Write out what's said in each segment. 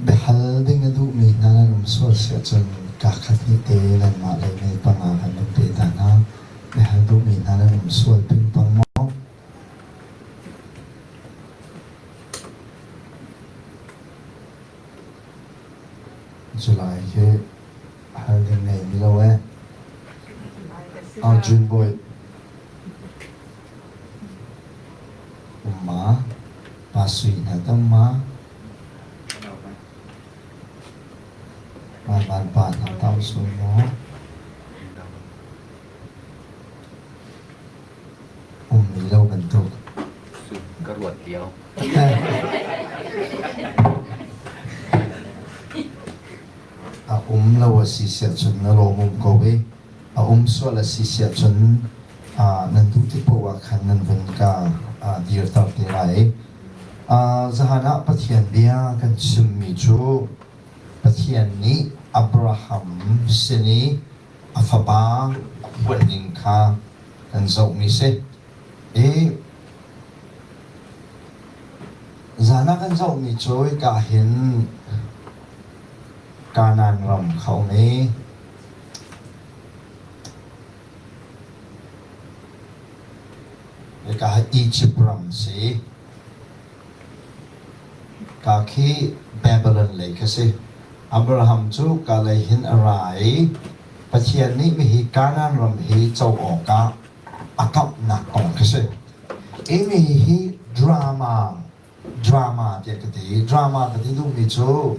Biahal ding a duhmi hna nan um sual si ahcun kaakhat hnih te nanmah lei mei panga kan van pe ta hna. Biahal duhmi hna nan um sual pingpang maw? July khi hal ding ngei mi lo eh. Arjun Bawi Umma Pa Sui hna tam ma? Van pa hna tam sual maw? Ummi lo bantuk. Ka ruat lio. A um lo a si siah cun na lawm um ko i a um sual a si siah cun nan duh tik paoh ah khan nan vun ka dirter te lai. Zahan ah Pathian bia kan chimmi cu Pathian nih Abraham sin i a fapa a phuanning kha kan zohmi si. I zan ah kan zohmi cu hika hin Kanaan ram kha um i hika hi Egypt ram si. Ka khi Babylon lei kha si. Abraham cu ka lei hin a ra i Pathian nih mihi Kanaan ram hi co awkah a kamhnak kong khi si. Hi mi hi drama drama tiah ka ti. Drama ka ti duhmi cu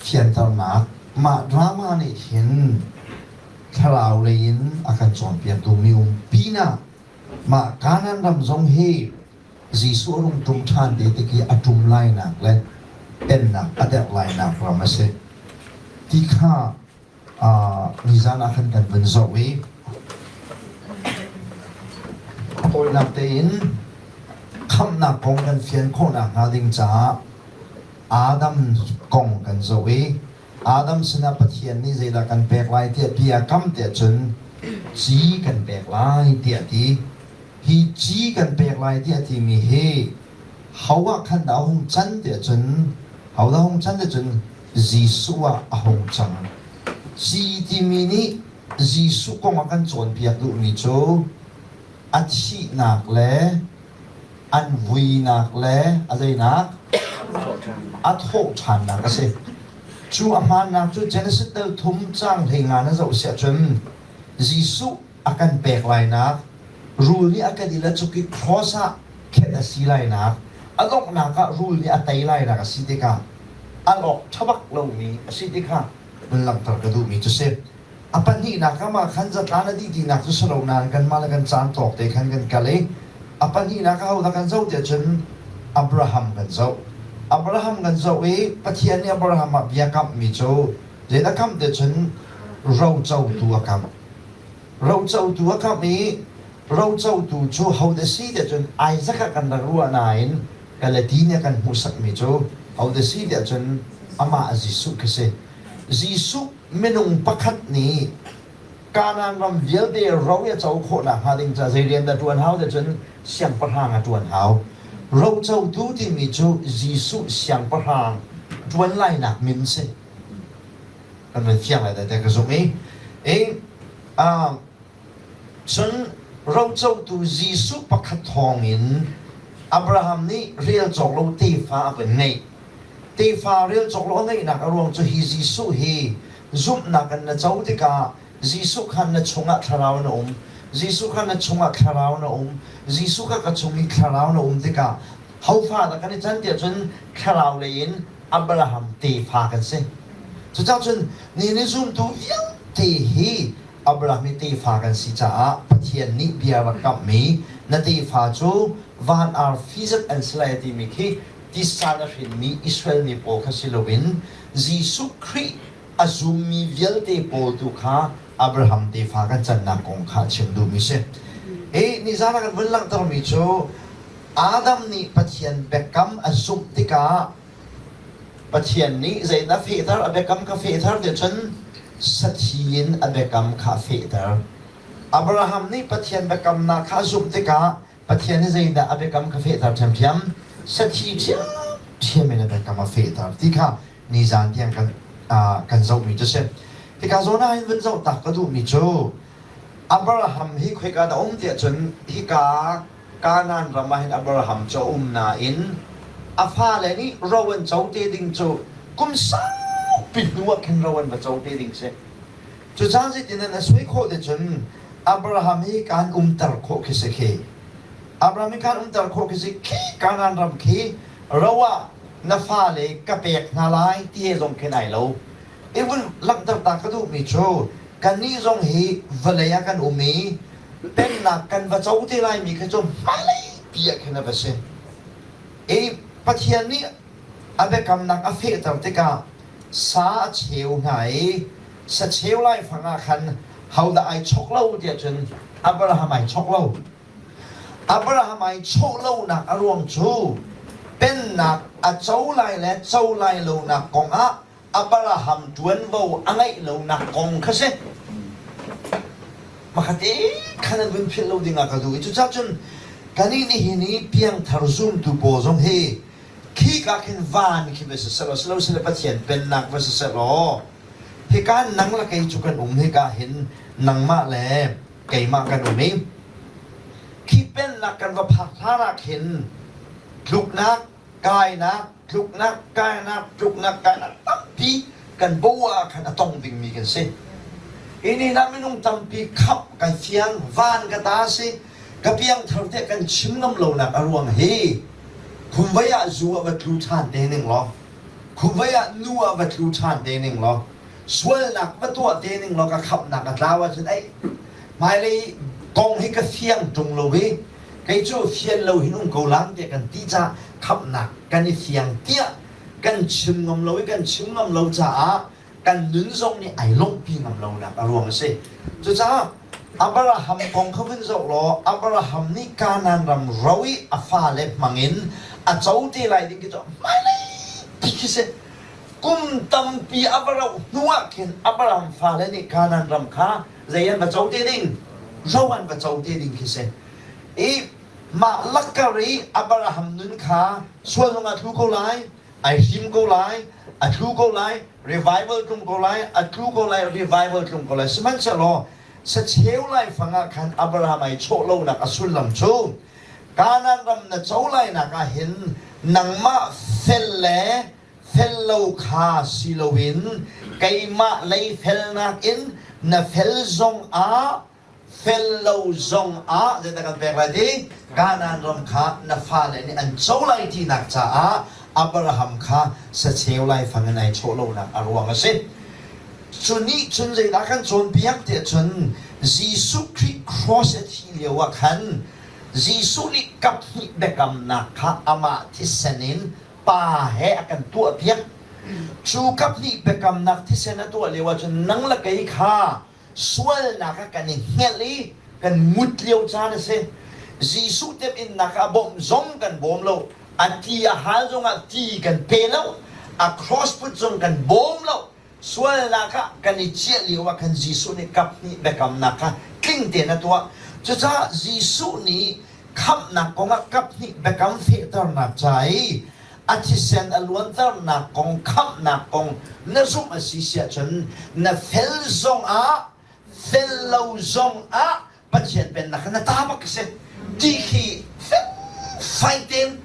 fianternak. Mah drama nih hin thlarau lei in a kan cawnpiak duhmi um pinah mah Kanaan ram zong hi Jesuh a rung ṭum ṭhan te tik i a ṭum lainak le pennak a derh lainak ram a si. Ti kha nizan ah khan kan vun zoh i tawinak tein khamhnak kong kan fian khawhnak hnga ding caah Adam kong kan zoh i Adam sinah Pathian nih zeidah kan pek lai tiah bia kam tiah cun ci kan pek lai tiah ti. Hi ci kan pek lai tiah timi hi ho ah khan dah a hung can tiah cun ho dah hung can tiah cun Jesuh ah a hung cang. Ci timi nih Jesuh kong a kan cawnpiak duhmi cu a thihnak le an vuinak le a zeinak a thawhṭhannak a si. Cu a hmaannak cu Genesis dal thum caang 15 na zoh siah cun Jesuh a kan pek lainak rul nih a kan i la cuk i cross ah khenh a si lainak a donghnak ah rul nih a tei lainak a si tikah al awk ṭhabak lomi a si tikah vun langhter ka duhmi cu si. A pahnihnak ah mah khan zatlan a dih tinak cu si lo nain kanmah le kan caan tawk te khan kan kal i a pahnihnak ah hodah kan zoh tiah cun Abraham kan zoh. Abraham kan zoh i Pathian nih Abraham ah bia kamhmi cu zeidah kamh tiah cun rocotu a kamh. Rocotu a kamh i rocotu cu hodah si tiah cun Isaac ah kan rak ruah nain Galati nih a kan hmuhsakmi cu hodah si tiah cun amah Jesuh khi si. Jesuh minung pakhat nih Kanaan ram vialte ro i a co khawh nakhnga ding caah zei rian dah ṭuan hau tiah cun siangpahrang a ṭuan hau. Rocotu timi cu Jesuh siangpahrang ṭuan lainak min si. Kan van fiang lai dah tiah ka zumh i, i Cun rocotu Jesuh pakhat thawngin Abraham nih rel cawk lo tefa a van ngeih. Tefa rel cawk lo a ngeihnak a ruang cu hi Jesuh hi zumhnak in na co tikah Jesuh khan na chungah thlarau na um. Jesuh kha na chungah thlarau na um. Jesuh kha ka chung i thlarau na um tikah hofa dah kan i can tiah cun thlarau lei in Abraham tefa kan si. Cucaah cun ni ni zumtu vialte hi Abraham i tefa kan si caah Pathian nih bia rak kamhmi na tefa cu van arfi zat an si lai a timi khi tisa na hrinmi Israel mi pawl kha si loin Jesuh Khrih a zummi vialte pawl tu kha Abraham tefa kan cannak kong kha a chim duhmi si. Hi nizan ah kan vun langhtermi cu Adam nih Pathian biakam a zumh tikah Pathian nih zeidah fehter a biakam kha fehter ti cun sathi in a biakam kha a fehter. Abraham nih Pathian biakamnak kha a zumh tikah Pathian nih zeidah a biakam kha fehter ṭhiamṭhiam? Sathi ṭhiamṭhiam. Ṭhiam in a biakam a fehter ti kha nizan tiang kan kan zohmi cu si. Hika zawn ah hin vun zoh tak ka duhmi cu Abraham hi khoika dah um tiah cun hika Kanaan ram ah hin Abraham cu a um nain a fale nih ro an co te ding cu kum saupi hnu ah khin ro an va co te ding si. Cucaah zeitin an a suai khawh te cun Abraham hi kaan umter khawh khi si khi. Abraham hi kaan umter khawh khi si khi Kanaan ram khi ro ah na fale ka pek hna lai ti he zong khin ai lo. I vun langhter ta ka duhmi cu kannih zong hi vawlei ah kan um i pennak kan va co te laimi kha cu hmailei pi ah khin a va si. I Pathian nih a biakamnak a fehter tikah sa a cheu hna i sa cheu laifang ah khan hodah ai chok lo tiah cun Abraham ai chok lo. Abraham ai chawh lonak a ruang cu pennak a co lai le co lai lonak kong ah Abraham ṭuanvo a ngeih lonak kong kha si. Makhat i khan an vun philh lo dingah ka duh i cucaah cun kannih nihin i piangthar zumtu pawl zong hi khika khin van khi va siseh law silosile Pathian pennak va siseh law hika nang le kei cu kan um hika hin nangmah le keimah kan um i khi pennak kan va phak hlan ah khin tluknak kainak, tluknak, kainak, tluknak, kainak tampi kan bo ah khan a tong dingmi kan si. Ini na minung tampi khamh kan fiang, van ka ta si, ka piangthar te kan chim ngam lonak a ruang hi khumvei ah zu ah va tlu ṭhan te ning law, khumvei ah nu ah va tlu ṭhan te ning law, sualnak va tuah te ning law ka khamhnak a tlau ahcun ei hmailei kong hi ka fiang ṭung lo i Kei cu fian lo hin um ko lang tiah kan ti caah khamhnak kan i fiang tiah kan chim ngam lo i kan chim ngam lo caah kan nun zong nih ai lawmhpi ngam lonak a ruang a si. Cucaah Abraham kong kha vun zoh law Abraham nih Kanaan ram ro i a fale hmangin a co te lai ding khi cu hmailei pi khi si. Kum tampi a va rauh hnu ah khin Abraham fale nih Kanaan ram kha zei an va co te ding? Ro an va co te ding khi si. I mah lakkar i Abraham nun kha sual zong a tlu ko lai, ai hrim ko lai, a tlu ko lai, revival tlung ko lai, a tlu ko lai, revival tlung ko lai. Sihmanhsehlaw sacheu laifang ah khan Abraham ai chawh lonak a sullam cu Kanaan ram na co lainak ah hin nangmah fel le fel lo kha si loin keimah lei felnak in na fel zong ah fel lo zong ah zeidah kan pek lai ti Kanaan ram kha na fale nih an co lai tinak caah Abraham kha sacheu laifang in ai chawh lonak a ruang a si. Cu nih cun zeidah kan cawnpiak tiah cun Jesuh Khrih cross a thih lio ah khan Jesuh nih kaphnih biakamnak kha amah thisen in Pa he a kan tuahpiak. Cu kaphnih biakamnak thisen a tuah lio ahcun nang le kei kha sualnak ah kan i hngelh i kan ngut lio caan a si. Jesuh temhinnak ah bawmh zong kan bawm lo. A ti a hal zongah ti kan pe lo. A cross put zong kan bawm lo. Sualnak ah kan i ciah lio ah khan Jesuh nih kaphnih biakamnak kha tling tein a tuah. Cucaah Jesuh nih khamhnak kong ah kaphnih biakam fehternak ca i a thisen a luanternak kong khamhnak kong na zumh a si si ahcun na fel zong ah fel lo zong ah Pathian pennak kha na ta bak a si ti khi felfai tein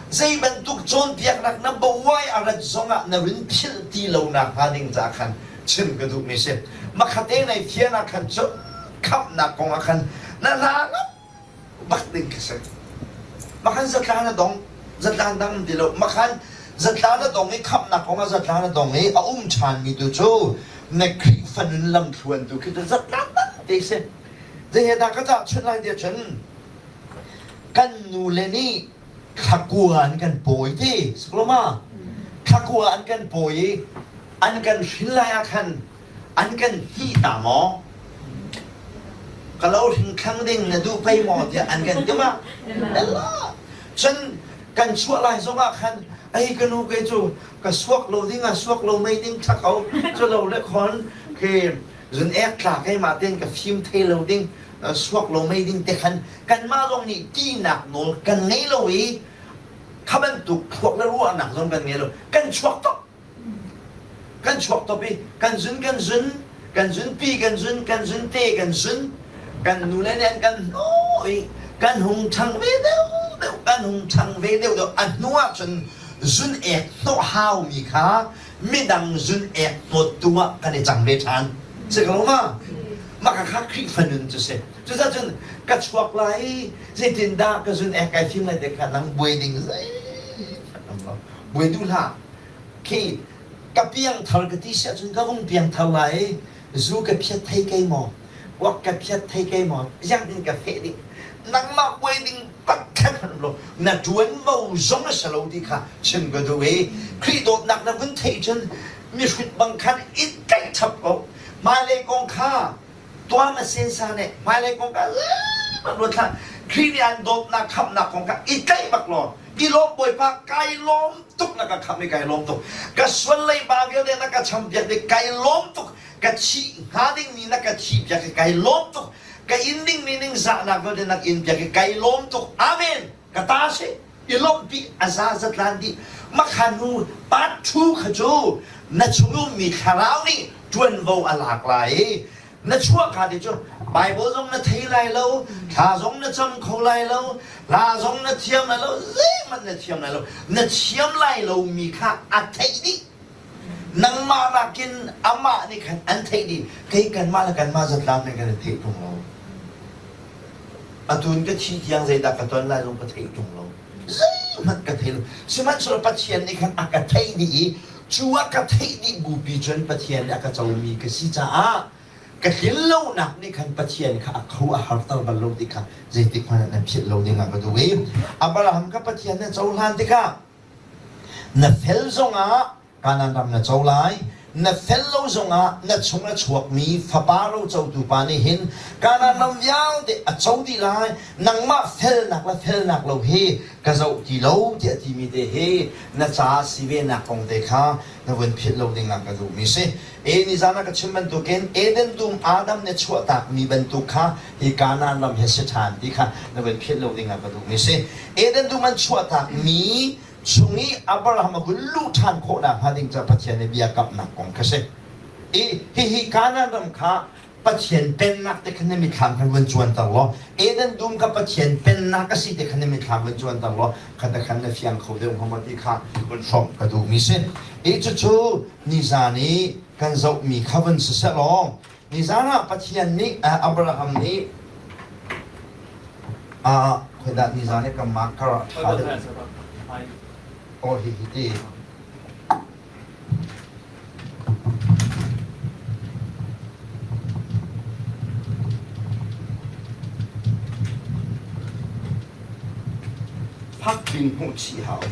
zei bantuk cawnpiaknak na bawai a rat zongah na rin philh ti lo nak hnga ding ca khan chim ka duhmi si. Makhate nei thian ah khan cun khamhnak kong ah khan na hna ngam bak ding khi si. Makhan zatlan a dong, zatlan dang ti lo. Makhan zatlan a dong i khamhnak kong ah zatlan a dong i a um ṭhanmi tu cu na Khrihfa nun lamthluan tu khi cu zatlan dang te si. Zei he dah ka tahchunh lai tiah cun kan nule nih thlakua an kan pawi ti sikloma thlakua an kan pawi i an kan hrin lai ah khan an kan hnih ta maw ka lo hring thlang ding na duh pei maw tiah an kan ti ma ella cun kan chuah lai zong ah khan ei ka nu ke cu ka suak lo ding ah suak lo mei ding thla ko cu lo le khon khi zun ek tla keimah ten ka fim thei lo ding suak lo mei ding te khan kanmah zong nih tinak nawl kan ngei lo i. Kha bantuk thluak le ruahnak zong kan ngei lo. Kan chuak tuk. Kan chuak top i kan zun kan zun kan zun pi kan zun kan zun te kan zun kan nu le nih an kan hnawh i kan hung ṭhang ve deuh deuh kan hung ṭhang ve deuh deuh a hnu ah cun zun ek hnawh haumi kha midang zun ek hnawttu ah kan i cang ve ṭhan. Si ko ma? Mah kha Khrihfa nun cu si. Cucaah cun ka chuak lai i zeitindah ka zun ek kai fim lai te kha nang buai ding zeihmanh um lo. Buai duh hlah. Khi ka piangthar ka ti si ahcun ka vung piangthar lai i zu ka phiat thei kei maw? Kuak ka phiat thei kei maw? Ziangtin ka feh ding? Nangmah buai ding pakhat hmanh um lo. Na ṭuanvo zong a si lo ti kha chim ka duh i Khrih dawtnak na vun theih cun mihrut bang khan i tlaih chap ko. Hmailei kong kha tuam a sensa nih hmailei kong kha zeihmanh ruat hlah. Khrih nih an dawtnak khamhnak kong kha i tlaih bak law i lawm Bawipa kai lawm tuk na ka khamh i kai lawm tuk. Ka sual leiba vialte na ka champiak i kai lawm tuk. Ka thih hnga dingmi na ka thihpiak i kai lawm tuk. Ka in dingmi ningzahnak vialte na in piak i kai lawm tuk. Amen. Ka ta si. I lawmhpi a za zatlan dih. Makha nu part 2 kha cu na chung ummi thlarau nih ṭuanvo a lak lai i na chuahka te cu Bible zong na thei lai lo, thla zong na cam kho lai lo, hla zong na thiam lai lo, zeihmanh na thiam lai lo. Na thiam lai lomi kha a theih dih. Nangmah nakin amah nih khan an theih dih. Kei kanmah le kanmah zatlang nih kan i theih ṭung lo. Atu in ka thi tiang zeidah ka ton lai zong ka theih ṭung lo. Zeihmanh ka thei lo. Sihmanhsehlaw Pathian nih khan a ka theih dih i cu a ka theih dih bupi cun Pathian nih a ka comi ka si caah ka tlinlonak nih khan Pathian kha a kho a harter bal lo ti kha zeitik hmanh ah nan philh lo ding ah ka duh i Abraham kha Pathian nih a cohlan tikah na fel zongah Kanaan ram na co lai. Na fel lo zongah na chung a chuakmi fapa rocotu pa nih hin Kanaan ram vialte a co dih lai. Nangmah felnak le felnak lo hi ka zoh ti lo tiah timi te hi na ca si venak kong te kha na vun philh lo ding ah ka duhmi si. E nizan ah ka chim bantukin Eden dum Adam nih chuahtakmi bantuk kha hi Kanaan ram hi si ṭhan ti kha na vun philh lo ding ah ka duhmi si. Eden dum an chuahtakmi chung i Abraham a vun luh ṭhan khawhnak hnga ding ca Pathian nih bia kamhnak kong kha si. I hihi Kanaan ram kha Pathian pennak te kha na mitthlam khan vun cuanter law Eden dum kha Pathian pennak a si te kha na mitthlam vun cuanter law kha te khan na fiang kho deuh hnga maw ti kha vun hrawmh ka duhmi si. I cucu nizan i kan zohmi kha vun si seh law nizan ah Pathian nih Abraham nih Ah, khoidah nizan i ka marker ah ṭha deuh. Oh, hi hi ti. Phak bin hmuh chih hau.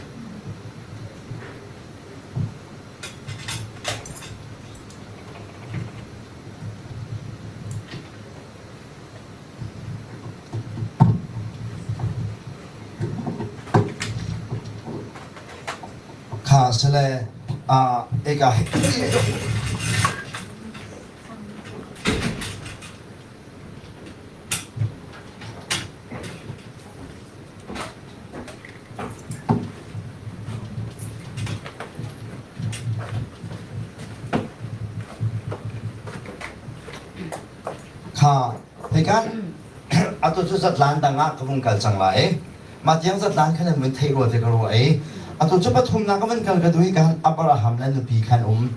Kha sile eka Kha hika atu cu zatlan dang ah ka vung kal cang lai. Mah tiang zatlan khan an vun theih rua te ka ruah i atu cu pathumnak ka vun kal ka duh i kan Abraham le nupi khan um.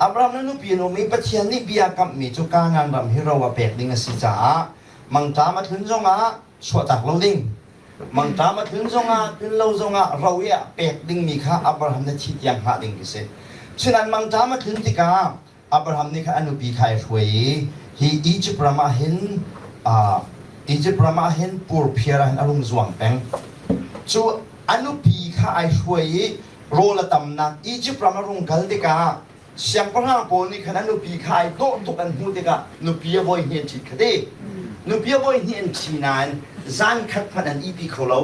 Abraham le nupi an um i Pathian nih bia kamhmi cu Kanaan ram hi ro a pek ding a si caah mangṭam a tlun zongah chuahtak lo ding. Mangṭam a tlun zongah tlun lo zongah ro i a pek dingmi kha Abraham na thi tiang hngah ding khi si. Cunain mangṭam a tlun tikah Abraham nih khan a nupi kha ai hruai i hi Egypt ram ah hin Egypt ram ah hin purphiar ah hin a rung zuang peng. Cu a nupi kha ai hruai i rawl a tamnak Egypt ram a rung kal tikah siangpahrang pawl nih khan a nupi kha ai dawh tuk an hmuh tikah nupi a voi hnih an ṭhit kha ti. Nupi a voi hnih an ṭhi nain zan khat hmanh an ihpi kho lo.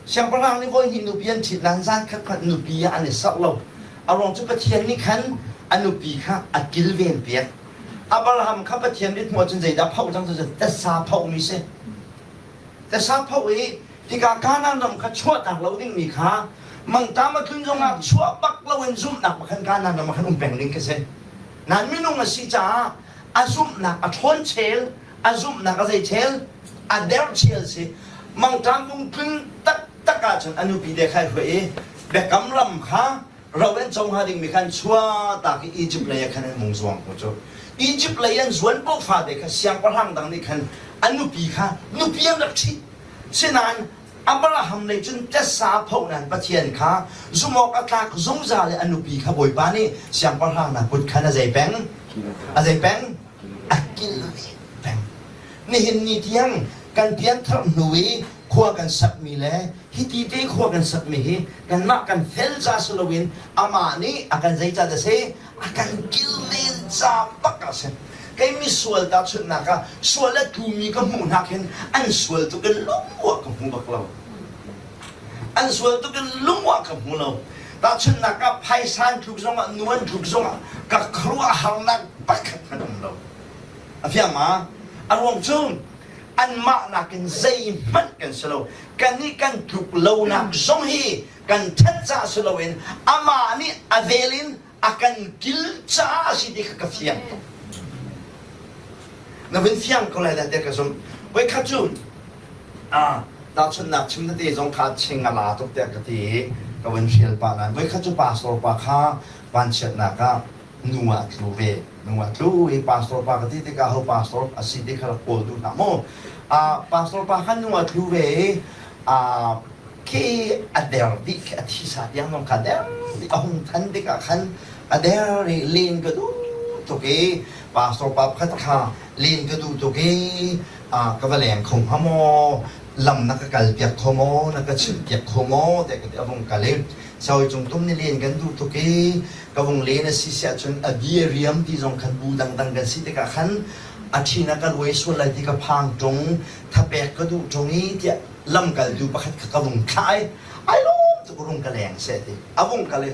Siangpahrang nih voi hnih nupi an ṭhit nain zan khat hmanh nupi ah an i serh lo. A ruang cu Pathian nih khan a nupi kha a kilven piak. Abraham kha Pathian mithmuh ahcun zeidah phoh cang cu tasa phohmi si. Tasa phoh i Hika Kanaan ram kha chuahtak lo dingmi kha mangṭam a tlun zongah chuah bak loin zumhnak khan Kanaan ram ah khan um peng ding khi si. Nain minung a si caah a zumhnak a ṭhawn chel, a zumhnak a zei chel, a der chel si. Mangṭam vung tlun taktak ahcun a nupi te kha ai hruai i biakam ram kha ro an co hnga dingmi khan chuahtak i Egypt lei ah khan an hung zuang ko cu. Egypt lei an zuan paoh fate kha siangpahrang dang nih khan a nupi kha nupi an rak ṭhit. Sinain Abraham nih cun tessa pho nain Pathian kha zumhawk a tlak zungzal i a nupi kha Bawipa nih siangpahrang hna kut khan a zei peng? A zei peng? A kilven peng. Nihin ni tiang kan pianthar hnu i khua kan sakmi le hiti te khua kan sakmi hi kanmah kan fel ca si loin amah nih a kan zei ca dah si? A kan kilven ca bak ah si. Kei misual tahchunhnak ah sual a tlumi ka hmuh hna khin an sual tuk in lungwah ka hmu bak lo. An sual tuk in lungwah ka hmu lo. Tahchunhnak ah phaisa an tluk zongah nu an tluk zongah ka khuaruahharnak pakhat hmanh um lo. A fiang ma? A ruang cu anmah nakin zeihmanh kan si lo. Kannih kan tluk lonak zong hi kan ṭhat ca si loin amah nih a vel in a kan kil caah a si ti kha ka fiang tuk. Na vun fiang ko lai dah tiah ka zumh. Voikhat cu ah tahchunhnak chim tete zong kha ching a la tuk tiah ka ti i ka vun hrial pah nain voikhat cu pastor pa kha vanchiatnak ah nu ah tlu ve. Nu ah tlu i pastor pa ka ti tikah ho pastor a si ti kha rak kawl duh hlah mu. Ah pastor pa kha nu ah tlu ve i ah khi a der dih khi a thisa tiang zong kha der dih a hung than tikah khan a der i len ka duh tuk i pastor pa pakhat kha len ka duh tuk i ka va leng kho hnga maw lam na ka kal piak kho maw na ka chimh piak kho maw tiah ka ti a vung kal i sawi cung tum ni len kan duh tuk i ka vung len a si siah cun a di a riam ti zong khan bu dangdang kan si tikah khan a ṭhin a ka luai sual lai ti ka phang ṭung thapek ka duh ṭung i tiah lamkaltu pakhat kha ka vung thlah i ai lawm tuk rung ka leng seh ti a vung kal i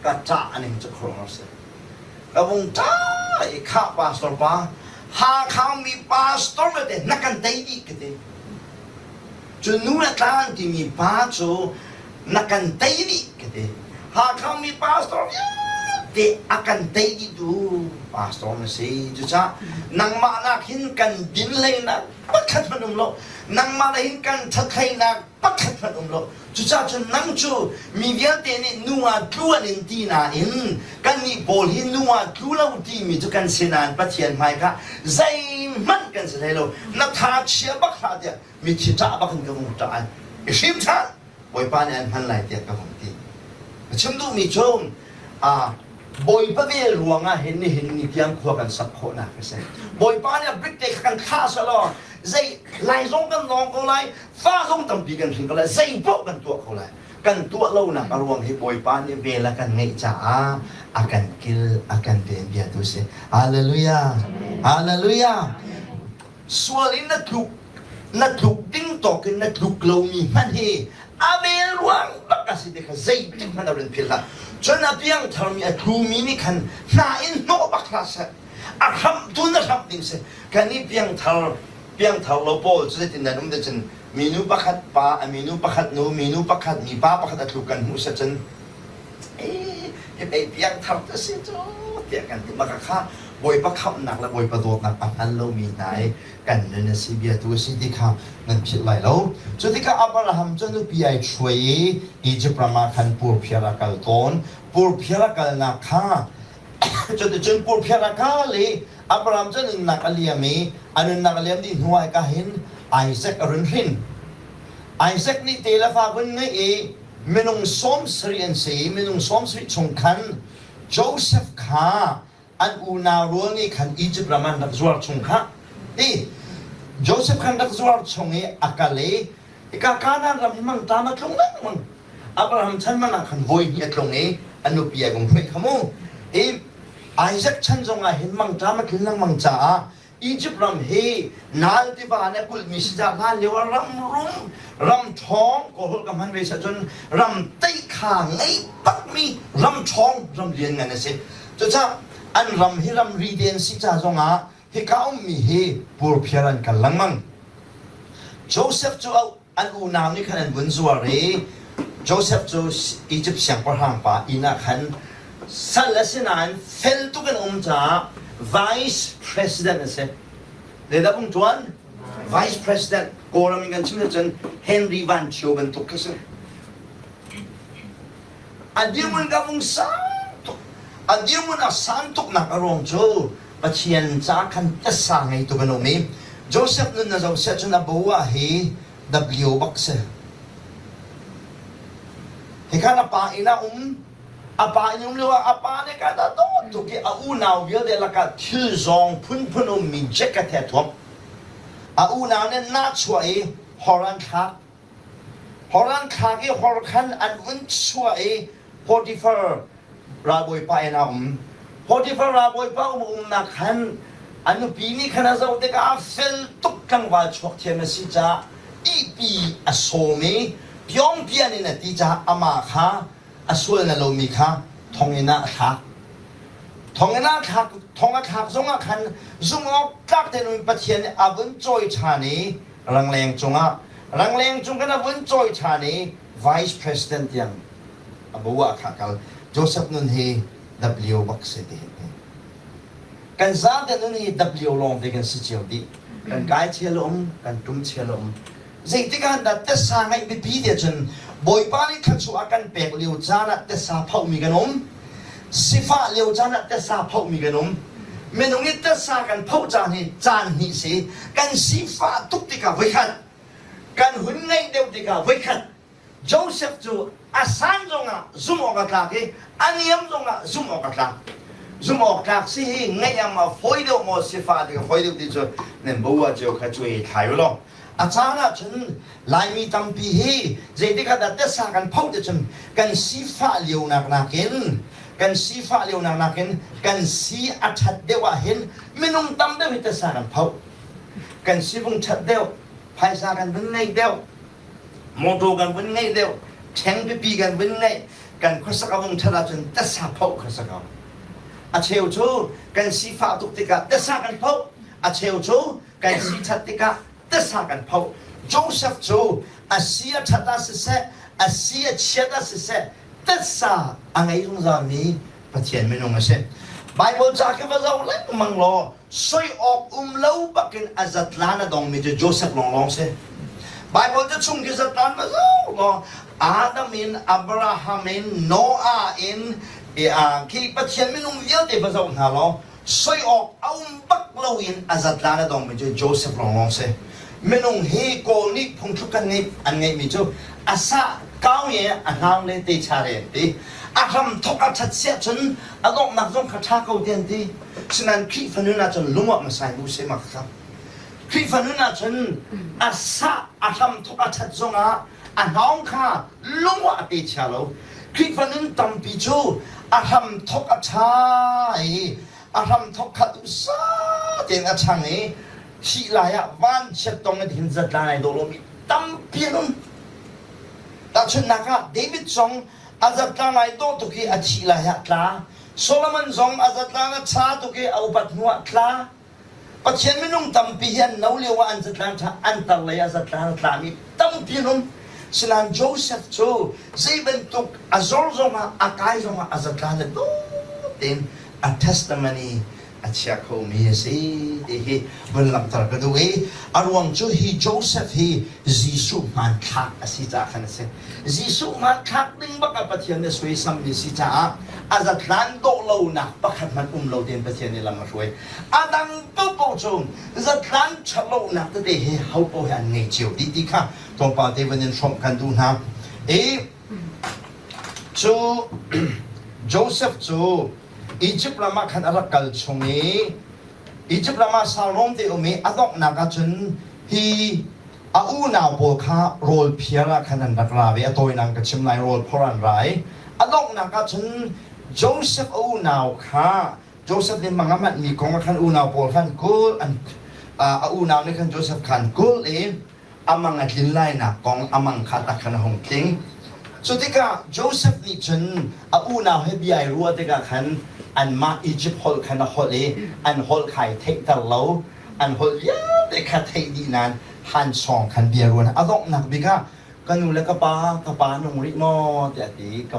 ka ṭah ning cu khuaruahhar si ka vung ṭah i khah pastor pa Hakha mi pastor vialte na kan tei dih ka ti cu nu le tlan timi pa cu na kan tei dih ka ti Hakha mi pastor vialte a kan tei dih tu pastor na si cucaah nangmah nak hin kan din hleinak pakhat hmanh um lo nangmah lei hin kan ṭhathleinak pakhat hmanh um lo cucaah cun nang cu mi vialte nih nu ah tlu an in ti nain kannih pawl hi nu ah tlu lo timi cu kan si nain Pathian hmai kha zeihmanh kan si hlei lo na tha chia bak hlah tiah mithi ṭah bak in ka vung ṭah ai i hrim ṭhan Bawipa nih an hman lai tiah ka vung ti ka chim duhmi cu Bawipa vel ruangah hin nihin ni tiang khua kan sak khawhnak a si. Bawipa nih a brik te kha kan thlah selaw zei lai zong kan lawng ko lai, fa zong tampi kan hring ko lai, zei paoh kan tuah ko lai. Kan tuah lonak a ruang hi Bawipa nih vel a kan ngeih caah a kan kil, a kan ven bia tu si. Hallelujah. Hallelujah. Sual in na tluk na tluk ding tawk in na tluk lomi hmanh hi a vel ruang bak a si ti kha zeitik hmanh a rin philh hlah. Cun a piangtharmi a tlumi nih khan hna in hnawh bak hlah seh. A hramh tu na hramh ding si. Kan i piangthar piangthar lo pawl cu zeitin nan um te cun minu pakhat pa a minu pakhat nu minu pakhat mi pa pakhat a tluk kan hmuh seh cun hi pei piangthar te si cu tiah kan ti maka kha Bawipa khamhnak le Bawipa dawtnak a hngal lomi hna i kan nun a si bia tu a si ti kha nan philh lai lo. Cu tikah Abraham cu nupi ai hruai i Egypt ram ah khan purphiar a kal tawn. Purphiar a kalnak kha cuticun purphiar a kal i Abraham cu nunnak a liam i a nunnak a liam dih hnu ah ka hin Isaac a run hrin. Isaac nih te le fa vun ngeih i minung 70 an si i minung 70 chung khan Joseph kha an unau rual nih khan Egypt ram an rak zuar chung kha ti Joseph khan rak zuar chung i a kal i hika Kanaan ram hi mangṭam a tlung lengmang Abraham chan man ah khan voi hnih a tlung i a nupi ai vung hruai kha mu i Isaac chan zong ah hin mangṭam a tlun lengmang caah Egypt ram hi Nile tiva nih a kulhmi si caah hlan lio ah ram rum, ram ṭhawng, Kawlholh ka hman ve si ahcun ram teihkha ngei bakmi ram ṭhawng, ram lianngan a si. Cucaah an ram hi ramri te an si ca zongah hika ummi hi purphiar an kal lengmang. Joseph cu a. an unau nih khan an vun zuar i Josef cu Izipt siangpahrang pa inn ah khan sal a si nain fel tuk in a um caah vice president a si. Zeidah vung ṭuan? Vice president. Kawlram in kan chim cun Henry Van Thio bantuk khi si. A dirhmun ka vung sang tuk. A dirhmun a san tuknak a ruang cu Pathian ca khan tasa ngei tuk an um i Joseph nun na zoh siah cun a bo ah hi W bak si. Hikhan a pa inn ah um, a pa inn um lio ah a pa nih ka dah dawt tuk i a unau vialte lakah thil zawng phunphun ummi jacket he thuam. A unau nih nahchuah i hor an thlak. Hor an thlak i hor khan an vun chuah i Potifar ralbawipa in a um. Potifar ralbawipa um umnak khan a nupi nih khan a zoh tikah a fel tuk tlangval chuak thiam a si caah ihpi a sawm i piongpian in a ti caah amah kha a sual na lomi kha thonginn ah a thlak. Thonginn ah thlak thong a thlak zongah khan zumh awk tlak tein um Pathian nih a vun cawi ṭhan i rangleng cungah rangleng cung kan a vun cawi ṭhan i vice president tiang a bo ah kha kal. Joseph nun hi W bak si ti hi. Kan zate nun hi W lawng te kan si cio dih. Kan kai chial um, kan tum chial um. Zeitik ah dah tesa ngaih biapi ti cun Bawipa nih thluachuah a kan pek lio caan ah tesa phohmi kan um. Sifah lio caan ah tesa phohmi kan um. Minung i tesa kan phoh caan hi caan hnih si. Kan sifah tuk tikah voikhat, kan hun ngeih deuh tikah voikhat, Joseph cu a san zongah zumh awk a tlak i a niam zongah zumh awk a tlak. Zumh awk tlak si hi ngaih a fawi deuh maw sifah tik a fawi deuh ti cu nan bo ah cio kha cuai thlai u law. A caan ah cun Laimi tampi hi zeitik ah dah tesa kan phoh ti cun kan sifah lionak nakin kan sifah lionak nakin kan si a ṭhat deuh ah hin minung tam deuh hi tesa kan phoh. Kan sivung ṭhat deuh, phaisa kan vun ngei deuh, Mawṭaw kan vun ngeih deuh, ṭheng pipi kan vun ngeih, kan khuasak a vung ṭhat ahcun tasa phoh kha si ko. A cheu cu kan sifah tuk tikah tasa kan phoh, a cheu cu kan si ṭhat tikah tasa kan phoh. Joseph cu a si a ṭhat ah siseh, a si a chiat ah siseh, tasa a ngei zungzalmi Pathian minung a si. Bible ca khi va zoh lengmang law soi awk um lo bakin a zatlan a dongmi cu Joseph lawnglawng si. Bible ca chung khi zatlan va zoh law Adam in Abraham in Noah in khi Pathian minung vialte va zoh hna law soi awk a um bak loin a zatlan a dongmi cu Joseph lawnglawng si. Minung hi Kawl nih phungthluk kan ngeih an ngeihmi cu a sah kau ye a hnaung le te cha re an ti. A hram thok a ṭhat siah cun a donghnak zong kha ṭha ko ti an ti. Sinain Khrihfa nun ahcun lungawh hmasa bu seh ma kha. Khrihfa nun ahcun a sah a hram thok a ṭhat zongah a hnaung kha lungawh a pe chia lo. Khrihfa nun tampi cu a hram thok a ṭha i a hram thok kha duhsah tein a ṭhang i thih lai ah vanchiat tong in hin zatla ai dawh lomi tampi an um. Tahchunhnak ah David zong a zatla lai dawh tuk i a thih lai ah tla. Solomon zong a zatlang a ṭha tuk i a upat hnu ah tla. Pathian minung tampi hi an no lio ah an zatlang ṭha, an tar lei ah zatlang a tlami tampi an um. Sinain Joseph cu zei bantuk a zor zongah a kai zongah a zatlang le dawt tein a testimony a chia khomi a si ti hi vun langhter ka duh i a ruang cu hi Joseph hi Jesuh hmanthlak a si caah khan a si. Jesuh hmanthlak ding bak ah Pathian nih suaisammi si caah a zatlan dawh lonak pakhat hmanh um lo tein Pathian nih lam a hruai. A dang paohpaoh cu zatlan ṭhatlonak tete hi ho paoh hi an ngei cio dih ti kha tlawmpal te vun in hrawmh kan duh hna. I cu Joseph cu Egypt ram ah khan a rak kal chung i Egypt ram ah sau te um i a donghnak ah cun hi a unau pawl kha rawl phiar ah khan an rak ra ve. A tawinak ka chim lai rawl phor an ra i a donghnak ah cun Joseph a unau kha Joseph nih mang a manhmi kong ah khan unau pawl khan kul an a unau nih khan Joseph khan kul i a mang a tlin lainak kong a mang kha tak khan a hung tling. Cu tikah Joseph nih cun a unau he bia i ruah tikah khan anmah Izipt holh khan a holh i an holh kha ai theihter lo. An holh vialte kha theih dih nain Han Song khan bia ruan a donghnak bik ah ka nu le ka pa ka pa nung rih maw tiah a ti ka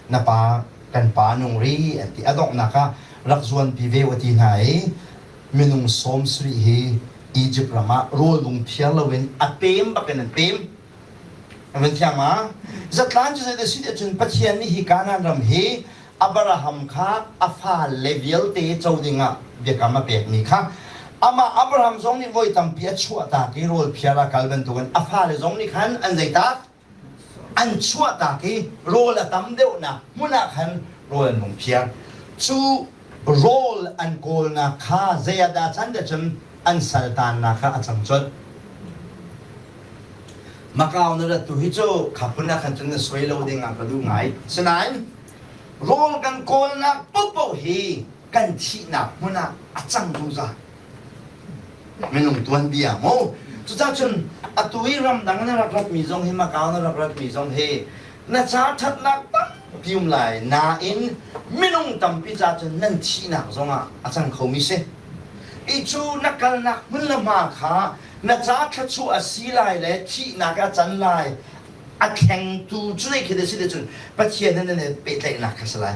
na pa kan pa nung rih an ti a donghnak ah rak zuanpi ve u ti hna i minung 70 hi Egypt ram ah rawl lung phiar loin a pem bakin an pem a van thiang ma zatlan cu zei si cun Pathian nih hi Kanaan ram hi Abraham kha a fale vialte co dingah biakam a pekmi kha amah Abraham zong nih voi tampi a chuahtak i rawl phiar a kal bantukin a fale zong nih khan an zeitak an chuahtak i rawl a tam deuhnak hmun ah khan rawl an hung phiar. Cu rawl an kawlnak kha zei ah dah can cun an saltannak kha a cang colh. Macau na rat tu hi cu kha phun ah khan cun na suai lo ding ah ka duh ngai. Sinain rawl kan kawlnak paohpaoh hi kan thihnak hmun ah a cang zungzal. Minung tuanbia mu. Cucaah cun atu i ramdang na rak ratmi zong hi Macau na rak ratmi zong hi na ca ṭhatnak tampi um lai nain minung tampi ca cun nan thihnak zong ah a cang khomi si. I cu na kalnak hmun le hma kha na ca thluachuah a si lai le thihnak a can lai a thlengtu cu zei khi dah si ti cun Pathian he nan i pehtlaihnak kha si lai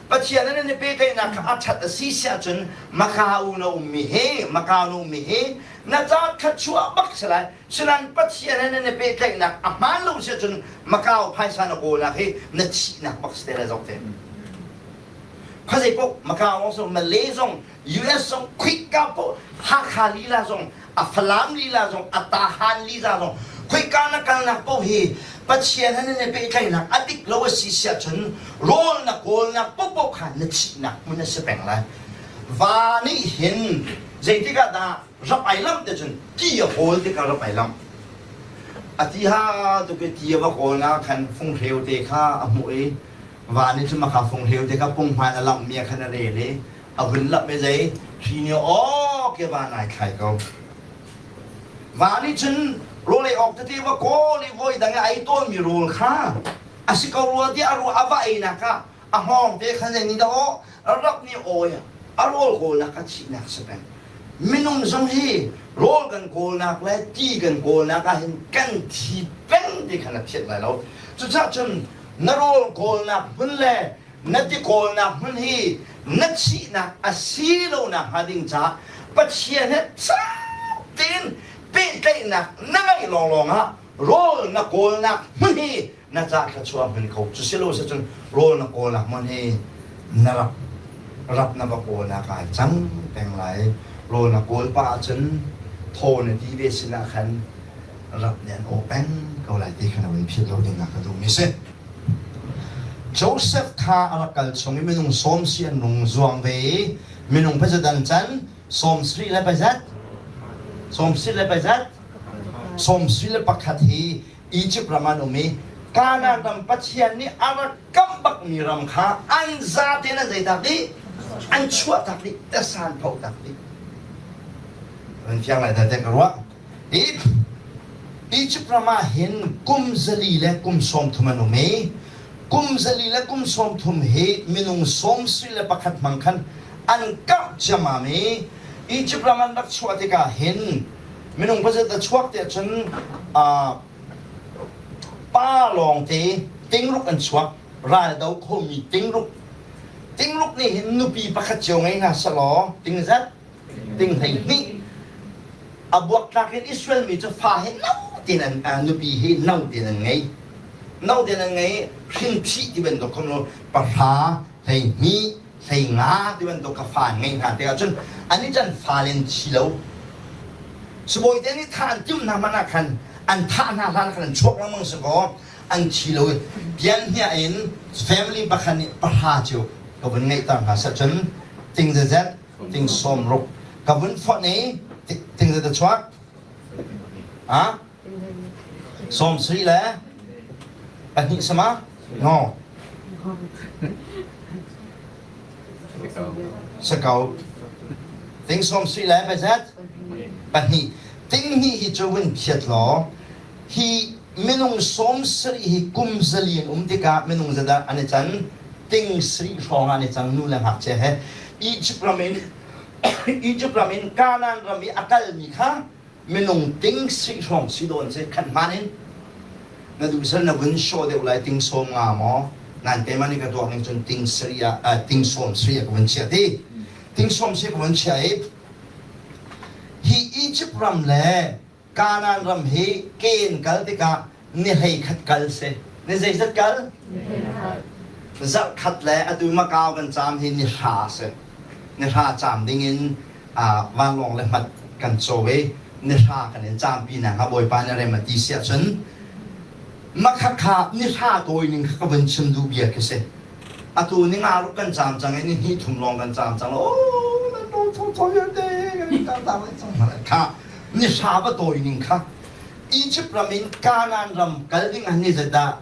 Pathian he nan i pehtlaihnak kha a ṭhat a si si ahcun Macau na ummi hi Macau na ummi hi na ca thluachuah bak si lai sinain Pathian he nan i pehtlaihnak a hmaan lo si ahcun Macau phaisa na kawlnak hi na thihnak bak si te lai zok te khuazei paoh Macau zong Malay zong US zong khuika paoh Hakha lila zong a Falam lila zong a Tahan lila zong khuika na kalnak paoh hi Pathian he nan i pehtlaihnak a dik lo a si siah cun rawl na kawlnak paohpaoh kha na thihnak hmun a si peng lai. Va nih hin zeitik ah dah rap ai lamh te cun ti a kawl tikah rap ai lamh. A ti ha tuk i ti a va kawlnak khan funghreu te kha a hmuh i va nih cun maka funghreu te kha punghman a lamhmi ah khan a rel i a vun lamh i zei hri nih aw ke van ai thlai ko va nih cun rawl ei awk tete va kawl i voi dang i ai tawnmi rawl kha a si ko rua tiah a ruah a va einak ah a hngawng te khan zei nih dah aw rap nih awi a rawl kawlnak kha thihnak si peng minung zong hi rawl kan kawlnak le ti kan kawlnak ah hin kan thi peng ti khan a phiat lai lo cucaah cun na rawl kawlnak hmun le na ti kawlnak hmun hi na thihnak a si lonak hnga ding caah Pathian he cak tein pehtlaihnak na ngeih lawnglawng ah rawl na kawlnak hmun hi na ca thluachuah hmun ko cu si lo si cun rawl na kawlnak hmun hi na rap rap na va kawlnak ah cang peng lai rawl na kawl pah ahcun thaw na ti ve sinah khan rap nih an aw peng ko lai ti kha na vun philh lo ding ah ka duhmi si. Joseph kha a rak kal chung i minung sawm si an rung zuang ve i minung pazat an can 70 le pazat 70 le pazat 71 hi Egypt ram an um i Kanaan ram Pathian nih a rak kamh bakmi ram kha an zaten an zeitak dih an chuahtak dih tasan photak dih an fiang lai dah ka ruah Egypt ram ah hin kum 400 le kum 30 an um i kum 400 le kum 30 hi minung 71 hmang khan an karh ciammam i Egypt ram an rak chuah tikah hin minung pazat a chuak tiah cun pa lawngte tingruk an chuak raldo khomi tingruk tingruk nih hin nupi pakhat cio ngei hna selaw tingzat ting 12 a buaktlak in Israel mi cu fa hi no tin an nupi hi no tin an ngei no tin an ngei hrin phih ti bantuk khom lo pahra 12 hleinga ti bantuk ka fa an ngei hna tikah cun ani can fa len thi lo sibawi te nih thah an timh hna hmanh ah khan an thah hna hlan khan an chuak lengmang si kaw an thi lo i pian hniah in family pakhat nih pahra cio ka vun ngeihter hna seh cun ting zezet ting 60 ka vun fonh i ting zet a chuak ha 72 sama no sakau ting 72 le pazat pahnih ting hnih hi cu vun phiat law hi minung 70 hi kum 400 in um tikah minung zadah an i can ting sarih hrawng ah an i cang nu le ngakchia he Egypt ram in Egypt ram in Kanaan ram i a kalmi kha. minung ting si hrawng si dawn si khat hman in na duh sal na vun show deuh lai ting sawm nga maw nan te man ka tuak ning cun ting sari ah ting sawm sri ka vun chia ti ting sawm sri ka vun chia i hi Egypt ram le Kanaan ram hi ke in kal tikah ni hlei khat kal si. Ni zeizat kal? Zarh khat le atu Macau kan caam hi ni hra si. Ni hra caam ding in vanlawng le hmat kan caw i ni hra kan in caampi nak hnga Bawipa nih rem a ti si ahcun makhakha ni hra tawi ning kha ka vun chim duh bia khi si. Atu ni nga ruk kan caam cang i ni hnih thum lawng kan caam cang. Oh, nan lo tho tho vialte kan in tang tang cang kha ni hra va tawi ning kha Egypt ram in Kanaan ram kal ding ah ni zeidah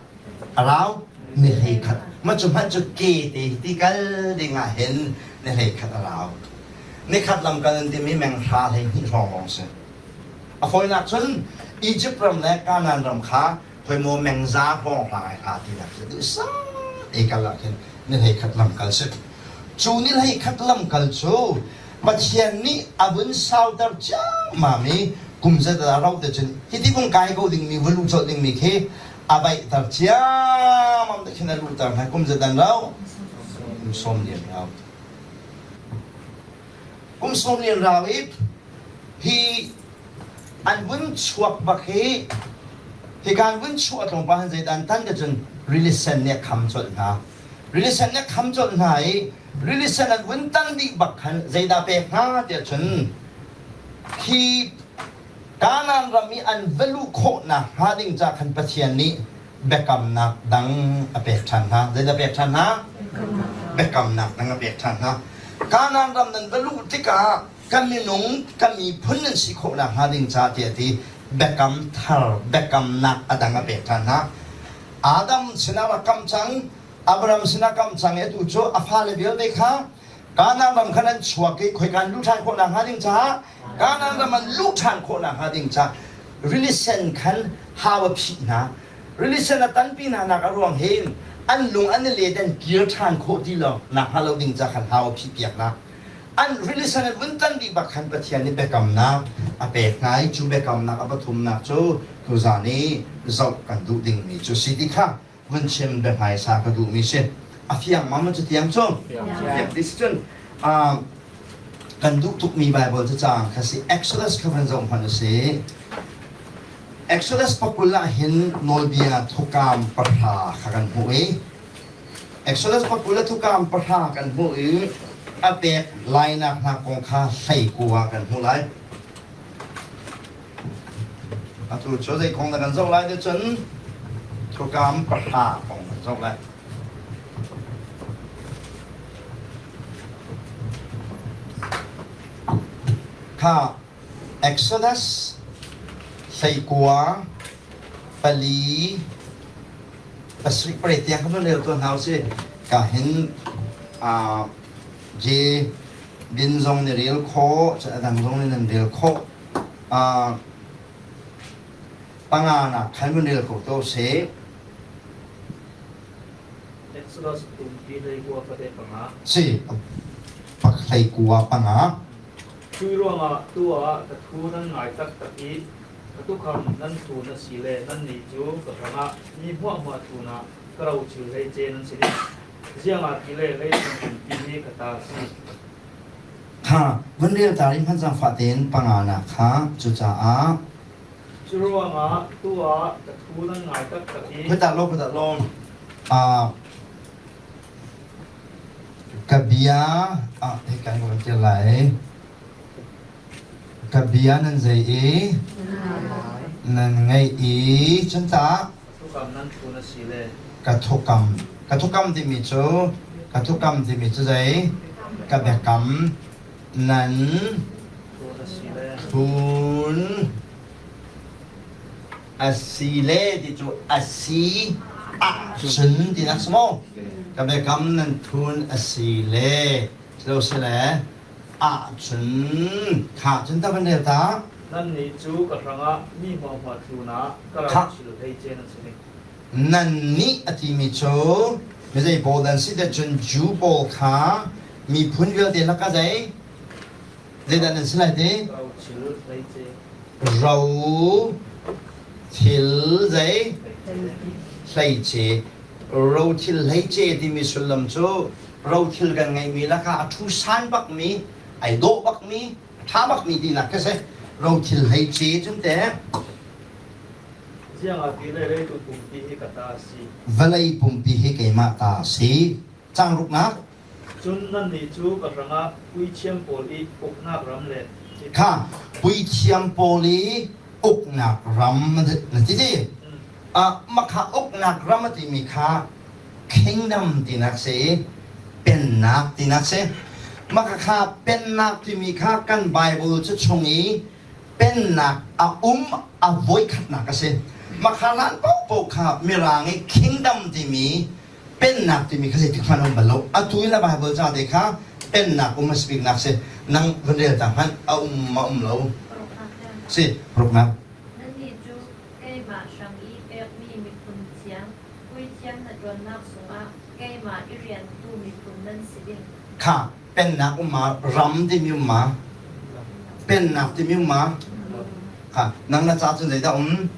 a rau ni hlei khat ma cu hmanh cu ke te ti kal ding ah hin ni hlei khat a rau ni khat lam kal an timi meng hra hlei hnih hrawng lawng si a fawinak cun Egypt ram le Kanaan ram kha khoi maw mengza hrawng hla hla ti nak si duhsah te kal ah khin ni hlei khat lam kal si cu ni hlei khat lam kal cu Pathian nih a vun sauter ciammam i kum zat a rauh te cun hiti vung kai ko dingmi va luh colh dingmi khi a vaihter ciammam te khin a luhter hna kum zat an rauh kum sawm lian rau kum sawm lian rau i hi an vun chuak bak hi hikan vun chuah tlawmpal han zeidah an tan te cun rili sen nih a kham colh hna rili sen nih a kham colh hna i rili sen an vun tan dih bak khan zeidah pek hna tiah cun khi Kanaan ram i an va luh khawhnak hnga ding ca khan Pathian nih biakamnak dang a pek ṭhan hna. Zeidah pek ṭhan hna? Biakamnak dang a pek ṭhan hna. Kanaan ram nan va luh tikah kan minung kan miphun nan si khawh nakhnga ding ca tiah ti biakam thar biakamnak a dang a pek ṭhan hna. Adam sinah rak kam cang, Abraham sinah kam cang i atu cu a fale vialte kha Kanaan ram khan an chuak i khoika an luh ṭhan khawh nakhnga ding caah Kanaan ram an luh ṭhan khawh nakhnga ding caah rili sen khan hau a phih hna. Rili sen a tanpi hna nak a ruang hin an lung an i let an kir ṭhan khawh ti lo nakhnga lo ding ca khan hau a phih piak hna. An rili sen an vun tan dih bak khan Pathian nih biakamnak a pek hna i cu biakamnak a pathumnak cu tuzaan i zoh kan duh dingmi cu si ti kha vun chim biahmaisa ka duhmi si. A fiang ma cu tiang cu? Fiang ti si cun kan duh tukmi Bible cacang kha si Exodus kha van zoh hmanh u si. Exodus pakul ah hin nawlbia thukam pahra kha kan hmuh i Exodus pakul le thukam pahra kan hmuh i a pek lainak hna kong kha hleikua kan hmuh lai. Atu cu zei kong dah kan zoh lai ti cun thukam pahra kong kan zoh lai. Kha Exodus hleikua pali pasarih pariat tiang kan rel tuah hna usih. Ka hin J bin zong nih rel khawh, cun a dang zong nih nan rel khawh. Panga nak khan vun rel ko to seh. Exodus pumpi hleikua fate panga. Si, pak hleikua panga. Cui ruangah tu ah ka thu nan ngai taktak i ka tukham nan thun a si le nannih cu ka hrangah mi hmuahhmuah thun ah ka rochil hleice nan si ding. Ziangah ti le leicung pumpi hi ka ta a si. Kha vun rel ta rih hmanh zaangfah tein panga nak kha cucaah Cu ruangah tu ah ka thu nan ngai taktak i Khuatak law khuatak law ka bia ah hei kan van tial lai ka bia nan zei i nan ngaih i cun tah Thukam nan thun a si le ka thukam ka thukam timi cu ka thukam timi cu zei ka biakam nan thun a si le thun a si le ti cu a si ahcun tinak si maw ka biakam nan thun a si le lo si le ahcun kha cun ta van rel ta Nannih cu ka hrangah mi hmuahhmuah tlun ah ka rochil hleice nan si ding. Nannih a timi cu mi zei pawl dan si te cun Jew pawl kha miphun vialte lakah zei zeidah nan si lai ti Rochil hleice. Ro thil zei hleice rothil hleice timi sullam cu rothil kan ngeihmi lakah a ṭhu san bakmi ai dawh bakmi a ṭha bakmi tinak khi si rothil hleice cun te Ziangah ti le leitu pumpi hi ka ta a si. Vawlei pumpi hi keimah ta a si. Cang ruknak. Cun nannih cu ka hrangah puithiam pawl i uknak ram le Kha puithiam pawl i uknak ram na ti ti. Makha uknak ram a timi kha kingdom tinak si i pennak tinak si. Maka kha pennak timi kha kan Bible cu chung i pennak a um a voikhatnak a si. Makha hlan paohpaoh kha Mirang i kingdom timi pennak timi kha zeitik hmanh um bal lo. Atu in a Bible ca te kha pennak um a si biknak si. Nang van rel ta hmanh a um ma um lo. Si, ruknak. Nannih cu keimah hrang i pekmi miphun thiang, puithiam na ṭuannak sungah keimah i riantu miphun nan si ding. Kha pennak um ma ram timi um ma pennak timi um ma kha nang na ca cun zeidah um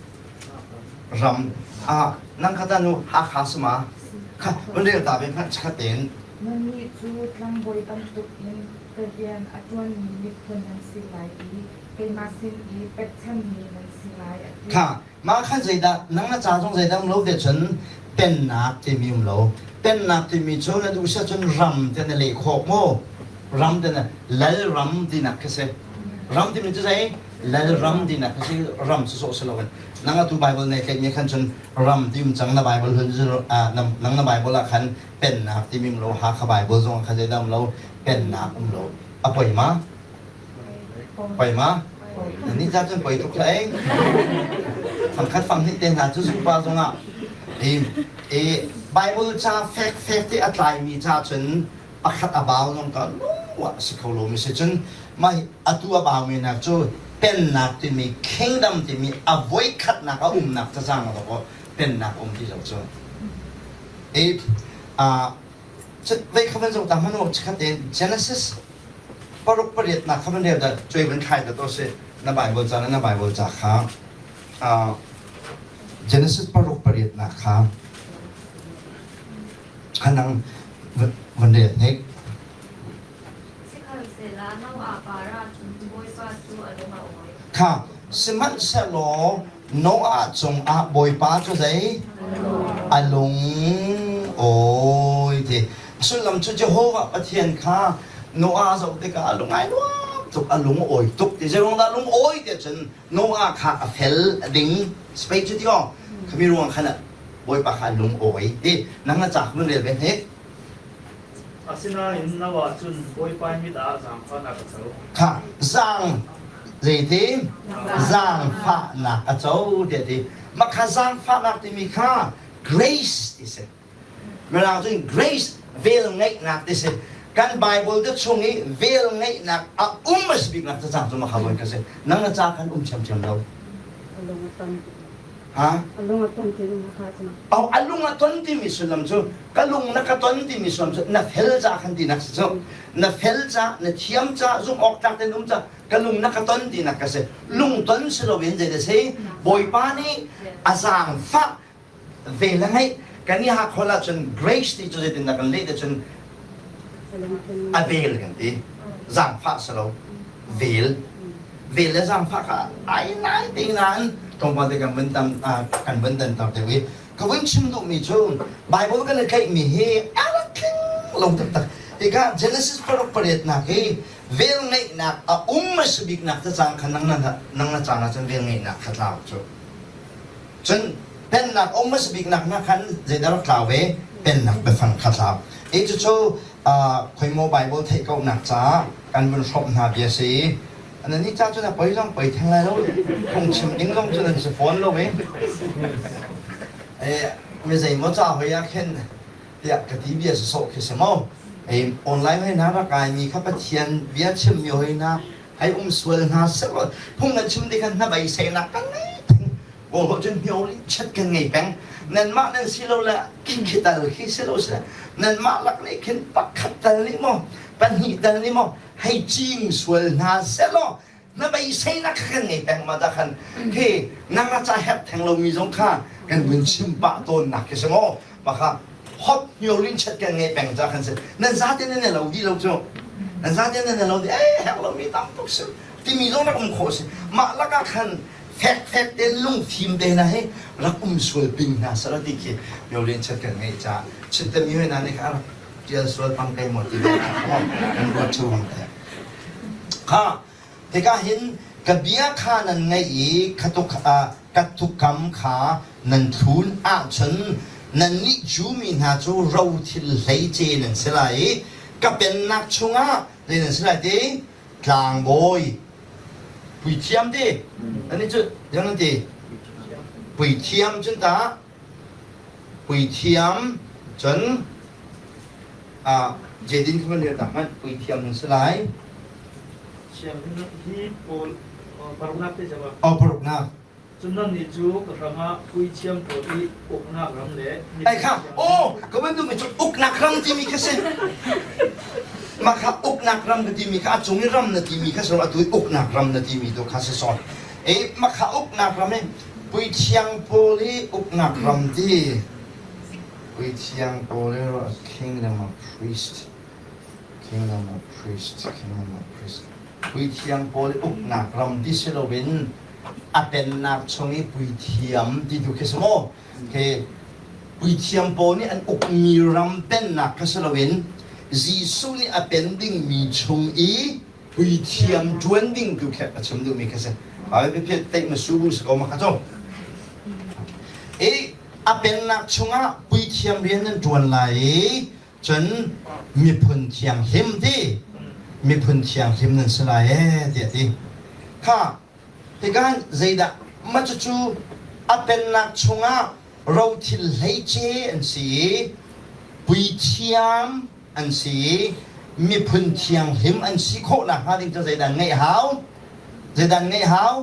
ram ah nang kha ta nu Hakha suma kha un rel ta ve hmanh chakhat tein Nannih cu tlangbawi bantuk in ka rian a ṭuanmi miphun nan si lai i keimah sin i pekchanmi nan si lai a ti. Kha mah khan zeidah nang na ca zong zeidah um lo te cun pennak timi um lo pennak timi cu na duh sia cun ram te na leh khawk mu ram te na lal ram tinak khi si ram timi cu zei lal ram tinak khi si ram cu sawh si loin nang atu Bible nei tleih mi khan cun ram ti um cang na Bible hun nang na Bible ah khan pennak timi um lo Hakha Bible zong ah khan zeidah um lo pennak um lo a poi ma Poi ma? Ni za cun poi tuk hlei. Fangkhat fang hnih te hna cu zungpa zongah i i Bible ca fek fek te a tlaimi ca cun pakhat a bau zong ka lungwa si kho lo mi si cun mai atu a bau mi nak cu pennak timi kingdom timi a voikhatnak a umnak cacang a ko pennak um ti lo cu i a vei kha van zoh ta hmanu chikhat tein Genesis paruk pariatnak kha van rel dah cuai van thlai ta to si na Bible ca le na Bible ca kha Genesis paruk pariatnak kha hanang van rel hnik Kha sihmanhsehlaw Noah cungah Bawipa cu zei a lung awi ti sullam cu Jehovah Pathian kha Noah zoh tikah a lung ai nuam tuk a lung awi tuk ti zei ruang dah lung awi ti cun Noah kha a fel a ding spei cu ti aw khami ruang khan Bawipa kha lung awi ti nang na ca mun rel ve hnik Asinain Noah cun Bawipa mit ah zaangfahnak a co. Kha zaang zeiti zaangfahnak a co tiah ti. Mah kha zaangfahnak timi kha grace ti si. Mirang cun grace vel ngeihnak ti si. Kan Bible te chung i vel ngeihnak a um a si biknak cacang cu mah kha ka si. Nang na ca khan um ṭhiamṭhiam lo. Ha? A lung a ton timi kha cun. Oh, a lung a ton timi sullam cu ka lung na ka ton timi sullam cu na fel ca khan tinak si cu. Na fel ca, na thiam ca, zumh awk tlak tein um ca, ka lung na ka ton tinak ka si. Lung ton si loin zei da si? Bawipa nih a zaangfah ve le ngeih kan i hakhol ahcun grace ti cu zeitin dah kan leh te cun a vel kan ti zaangfah si lo vel vel le zaangfah kha ai nai te nain tlawmpal te kan vun tam kan vun dan tar deuh i ka vun chim duhmi cu Bible kan i tlaihmi hi a rak tling lo taktak tikah Genesis paruk pariatnak hi vel ngeihnak a um a si biknak cacang kha nang na nang na caan ahcun vel ngeihnak kha tlau cu Cun pennak um a si biknak hna khan zeidah rak tlau ve? Pennak biafang kha tlau. Hi cucu khoimaw Bible theih kauhnak caah kan vun hrawmh hna bia si. Nan nih ca cun a poi zong poi theng lai lo. Phungchim ding zong cu nan si fawn lo i. Mi zeimaw ca hoi ah khin tiah ka ti bia sawsawh khi si maw? Online hoi hna rak kaimi kha Pathian bia chimmi hoi hna hei um sual hna sehlaw phung nan chim ti khan hnabeiseinak kan ngei Kawl cun hnioli chat kan ngei peng. Nanmah nan si lo le khi tal khi si lo sile nanmah lak nih khin pakhat tal nih maw pahnih tal nih maw hei cing sual hna sehlaw. Na beiseinak kha kan ngei peng ma dah khan khi nang a ca herh theng lomi zong kha kan vun chim pah tawnnak khi si maw? Mah hot hniolin chat kan ngei peng ca khan si. Nan zate nan lo dih lo cu. Nan zate nan lo dih eh herh lomi tam tuk si. Timi zong rak um khawh si. Mah lakah khan fekfek te lungfim te hna hi rak um sual ping hna sala ti khi hniolin chat kan ngeih ca chittami hoi na nih kha rak tial sual pang kai maw ti kan ruat chu hang te. Kha Tikah hin ka bia kha nan ngaih i ka thukam kha nan thlun ahcun nannih Jew mi hna cu rothil hleice nan si lai i ka pennak chungah zei nan si lai ti? Tlangbawi puithiam ti annih cu yang nan ti puithiam cun tah puithiam cun Jedin kha van rel ta hmanh puithiam nan si lai. Hi pawl paruknak te jaba. Oh paruknak. Cun nannih cu ka hrangah puithiam pawl i uknak ram le Ai kha oh ka van duhmi cu uknak ram timi kha si. Mah kha uknak ram ka timi kha a cung i ram na timi kha si atu i uknak ram na timi tu kha si sawn. E mah kha uknak ram i puithiang pawl i uknak ram ti puithiang pawl i kingdom of priest Kingdom of Priest, Kingdom of Priest. Puithiam pawl i uknak ram ti si loin a pennak chung i puithiam ti tu khi si maw? Khi puithiam pawl nih an ukmi ram pennak kha si loin Jesuh nih a pen dingmi chung i puithiam ṭuan ding tu khi a chim duhmi khi si. Ai phiat teih ma su si ko ma kha cu. I a pennak chungah puithiam rian nan ṭuan lai i Cun miphun thianghlim ti miphun thianghlim nan si lai ee tiah a ti. Kha hika zeidah mah cucu a pennak chungah rothil hleice an si i puithiam an si i miphun thianghlim an si khawh nakhnga ding cu zeidah an ngeih hau? Zeidah an ngeih hau?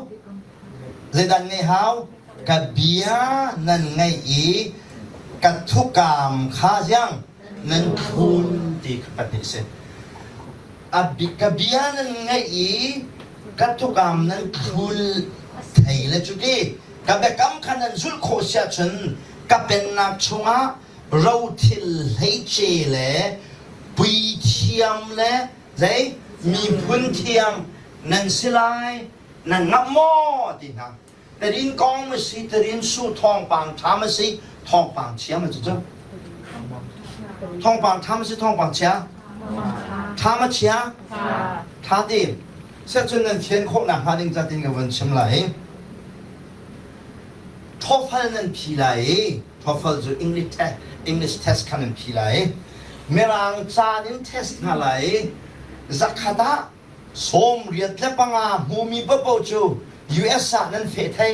Zeidah ngeih hau? Ka bia nan ngaih i ka thukam kha ziang nan thlun ti kha pahnih si. Ka bia nan ngaih i ka thukam nan thlul thei le cu ti ka biakam kha nan zulh khawh si ahcun ka pennak chungah rothil hleice le puithiam le zei miphun thiang nan si lai nan ngamh maw ti hna tarin kong ma si tarin su thawngpang ṭha ma si thawngpang chia ma cu thawngpang ṭha ma si thawngpang chia ṭha ma chia ṭha ti sehcun nan fian khawh nak hnga ding ca tin ka vun chim lai TOEFL nan phi lai i TOEFL cu English test English test kha nan phi lai mirang caan in test hna lai zakhat ah 85 hmumi paohpaoh cu US ah nan feh thai.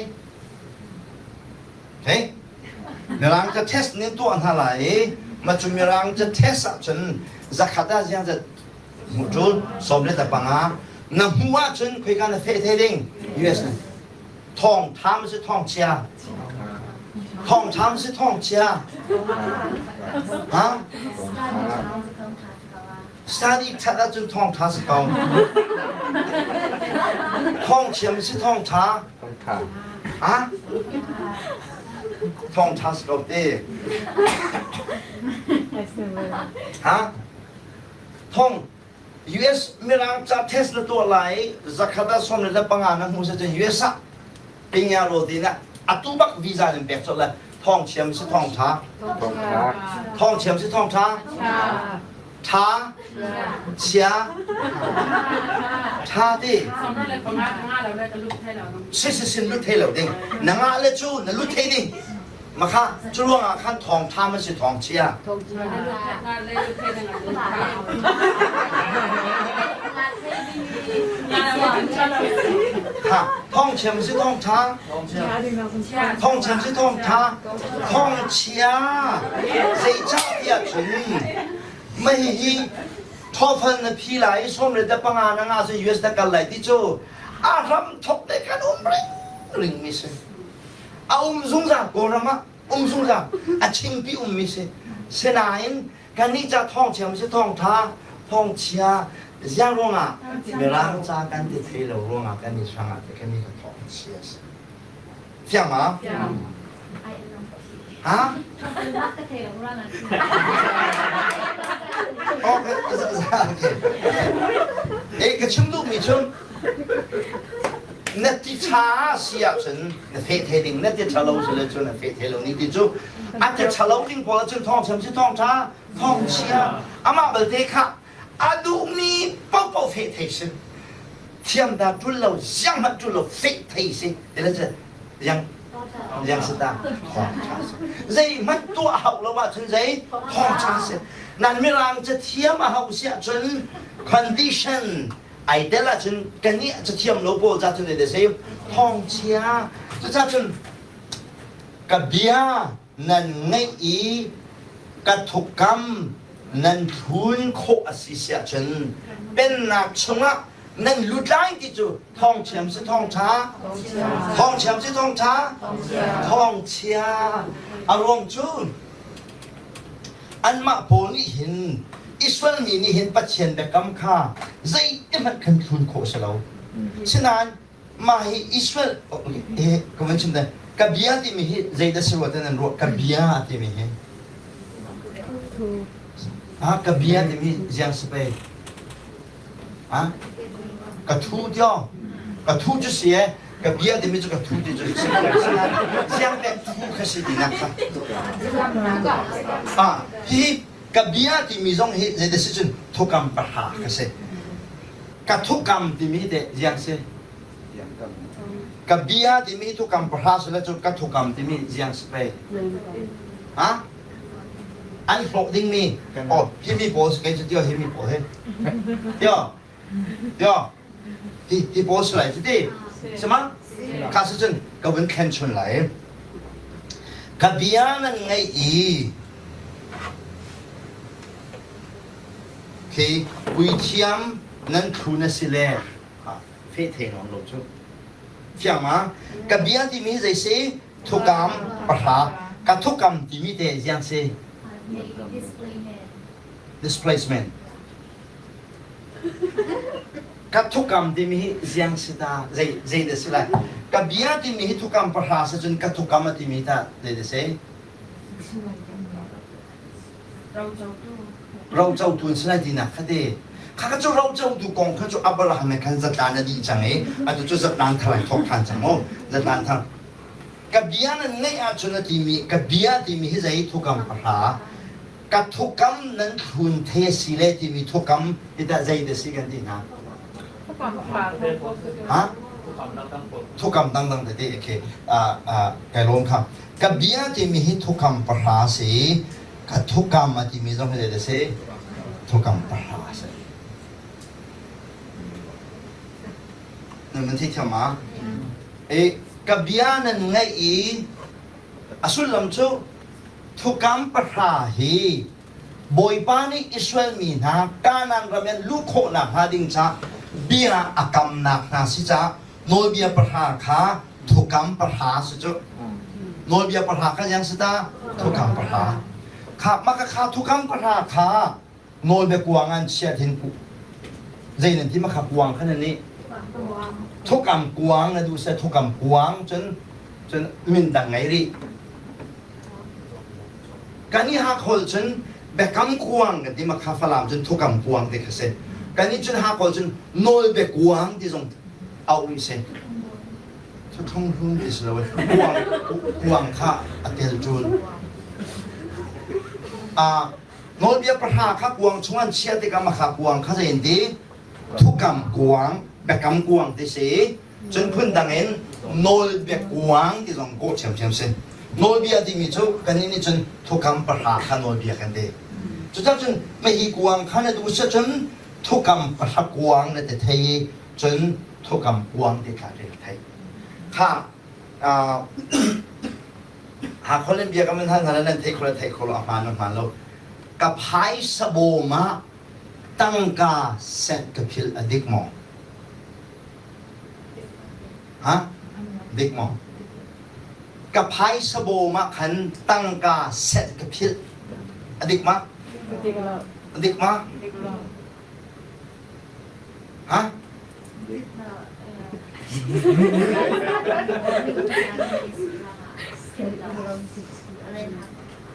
Okay? Mirang ca test nin tuah hna lai i mah cu mirang ca test ahcun zakhat ah ziang zat hmuh ṭul 15 na hmuh ahcun khoika na feh thai ding US na thawng ṭha ma si thawng chia thawng ṭha ma si thawng chia ha Study ṭhat ahcun thawngṭha si ko. Thawngthiam si thawngṭha. Ah? Thawngṭha si ko te. Ha? Thong US Mirang ca test na tuah lai zakhat ah 15 na hmu cun US ah pingya ro ti na atu bak visa nan pek colh lai thawngthiam si thawngṭha thawngthiam si thawngṭha ṭha chia ṭha ti si si sin lut thei lo ding na ngah le cu na lut thei ding makha cu ruangah khan thawngṭha ma si thawngchia Ha, thawngchia ma si thawngṭha thawngchia ma si thawngṭha thawngchia zeicahtiah cun mah hihi TOEFL na phi lai i 15 na ngah cun US na kal lai ti cu a hram thok te khan um ring ring mi si a um zungzal Kawlram ah um zungzal a chingpi ummi si sinain kannih ca thawngchia si thawngtha thawngchia. Ziang ruangah Mirang ca kan ti thei lo ruangah kan i hrangah te kan i ka thawk si a si. Fiang ma? Ha? Okay. Eh, ka chim duhmi cu na ti ṭha si ahcun na feh thei ding na ti ṭha lo si le cun na feh thei lo ni ti cu a ti ṭha lo ding pawl ahcun thawng chim si thawng ṭha thawng chia amah belte kha a duhmi paohpaoh feh thei si thiam dah ṭul lo ziang hmanh ṭul lo feh thei si ti le cun ziang ziang si ta thawng ṭha si zeihmanh tuah hau lo ahcun zei thawng ṭha si nan mirang cathiam a hau si ahcun condition ai tel ahcun kan nih cathiam lo pawl ca cun zei si thawngchia cucaah cun ka bia nan ngaih i ka thukam nan thlun khawh a si si ahcun pennak chungah nan lut lai ti cu thawngchiam si thawngṭha thawngchiam si thawngṭha thawngchia a ruang cu Anmah pawl nih hin Israel mi nih hin Pathian biakam kha zeitihmanh khan thlun khawh a si lo. Sinain mah hi Israel he ka van chim ka bia timi hi zeidah si rua ti nan ruah ka bia timi hi ah ka bia timi ziang si pei Ah, ka thu tio. Ka thu cu si e. Ka bia timi cu ka thu ti cu si. Siang pek thu kha si tinak kha. Ah, hi ka bia timi zong hi zei si cun thukam pahra ka si. Ka thukam timi te ziang si. Ka bia timi thukam pahra si le cu ka thukam timi ziang si pei. Ha? An hlawk dingmi oh hi mi pawl kei cu tio hi mi pawl hi tio tio hi hi pawl si lai cu ti sima kha si cun ka vun thlen chun lai ka bia nan ngaih i khi puithiam nan thlu na si le fe the nawn lo cu fiang ma ka bia timi zei si Thukam pahra ka thukam timi te ziang si? Displacement. Ka thukam timi hi ziang si ta zei zei da si lai? Ka bia timi hi thukam pahra si cun ka thukam a timi ta zei da si? Rocotu an si lai tinak kha te. Kha kha cu rocotu kong kha cu Abraham he khan zatlan a dih cang i atu cu zatlan thar an thawk ṭhan cang mu. Zatlan thar. Ka bia nan ngaih ahcun a timi ka bia timi hi zei thukam pahra ka thukam nan thlun the si le timi thukam hi tah zei da si kan ti hna. Ha? Thukam dangdang tete okay. Kai lawm kha. Ka bia timi hi thukam pahra si. Ka thukam a timi zong hi zei a si? Thukam pahra a si. Nan van theithiam ma? E, ka bia nan ngaih i a sullam cu thukam pahra hi Bawipa nih Israel mi hna Kanaan ram in luh khawhnak hnga ding ca bia a kamnak hna si caah nawlbia pahra kha thukam pahra si cu. Nawlbia pahra kha yang si ta thukam pahra. Kha maka kha thukam pahra kha nawlbia kuang an chiat hin zei nan ti makha kuang kha nan nih thukam kuang na duh se thukam kuang cun cun min dang ngei rih Kan i hakhawl cun biakam kuang kan ti makha Falam cun thukam kuang ti kha si. Kan i cun hakhawl cun nawlbia kuang ti zong auh rih si. Thuthlung hlun ti si lo kuang kuang kha a tel ṭul. Ah nawlbia pahra kha kuang chung an chiah tikah makha kuang kha zei in ti thukam kuang biakam kuang ti si. Cun phundang in nawlbia kuang ti zong kawh ṭhiamṭhiam si. Nawlbia timi cu kannih nih cun thukam pahra kha nawlbia kan ti. Cucaah cun mahhi kuang kha na duh si cun thukam pahra kuang na ti thei i cun thukam kuang ti kha rel thei. Kha Hakholin bia ka man hal hna nan thei kho le thei kho lo a hmaan a hmaan lo. Ka phaisa bawm ah tangka sent ka philh a dik maw? Ha? Dik maw? Ka phaisa bawm ah khan tangka set ka philh. A dik ma? A dik ma? Ha?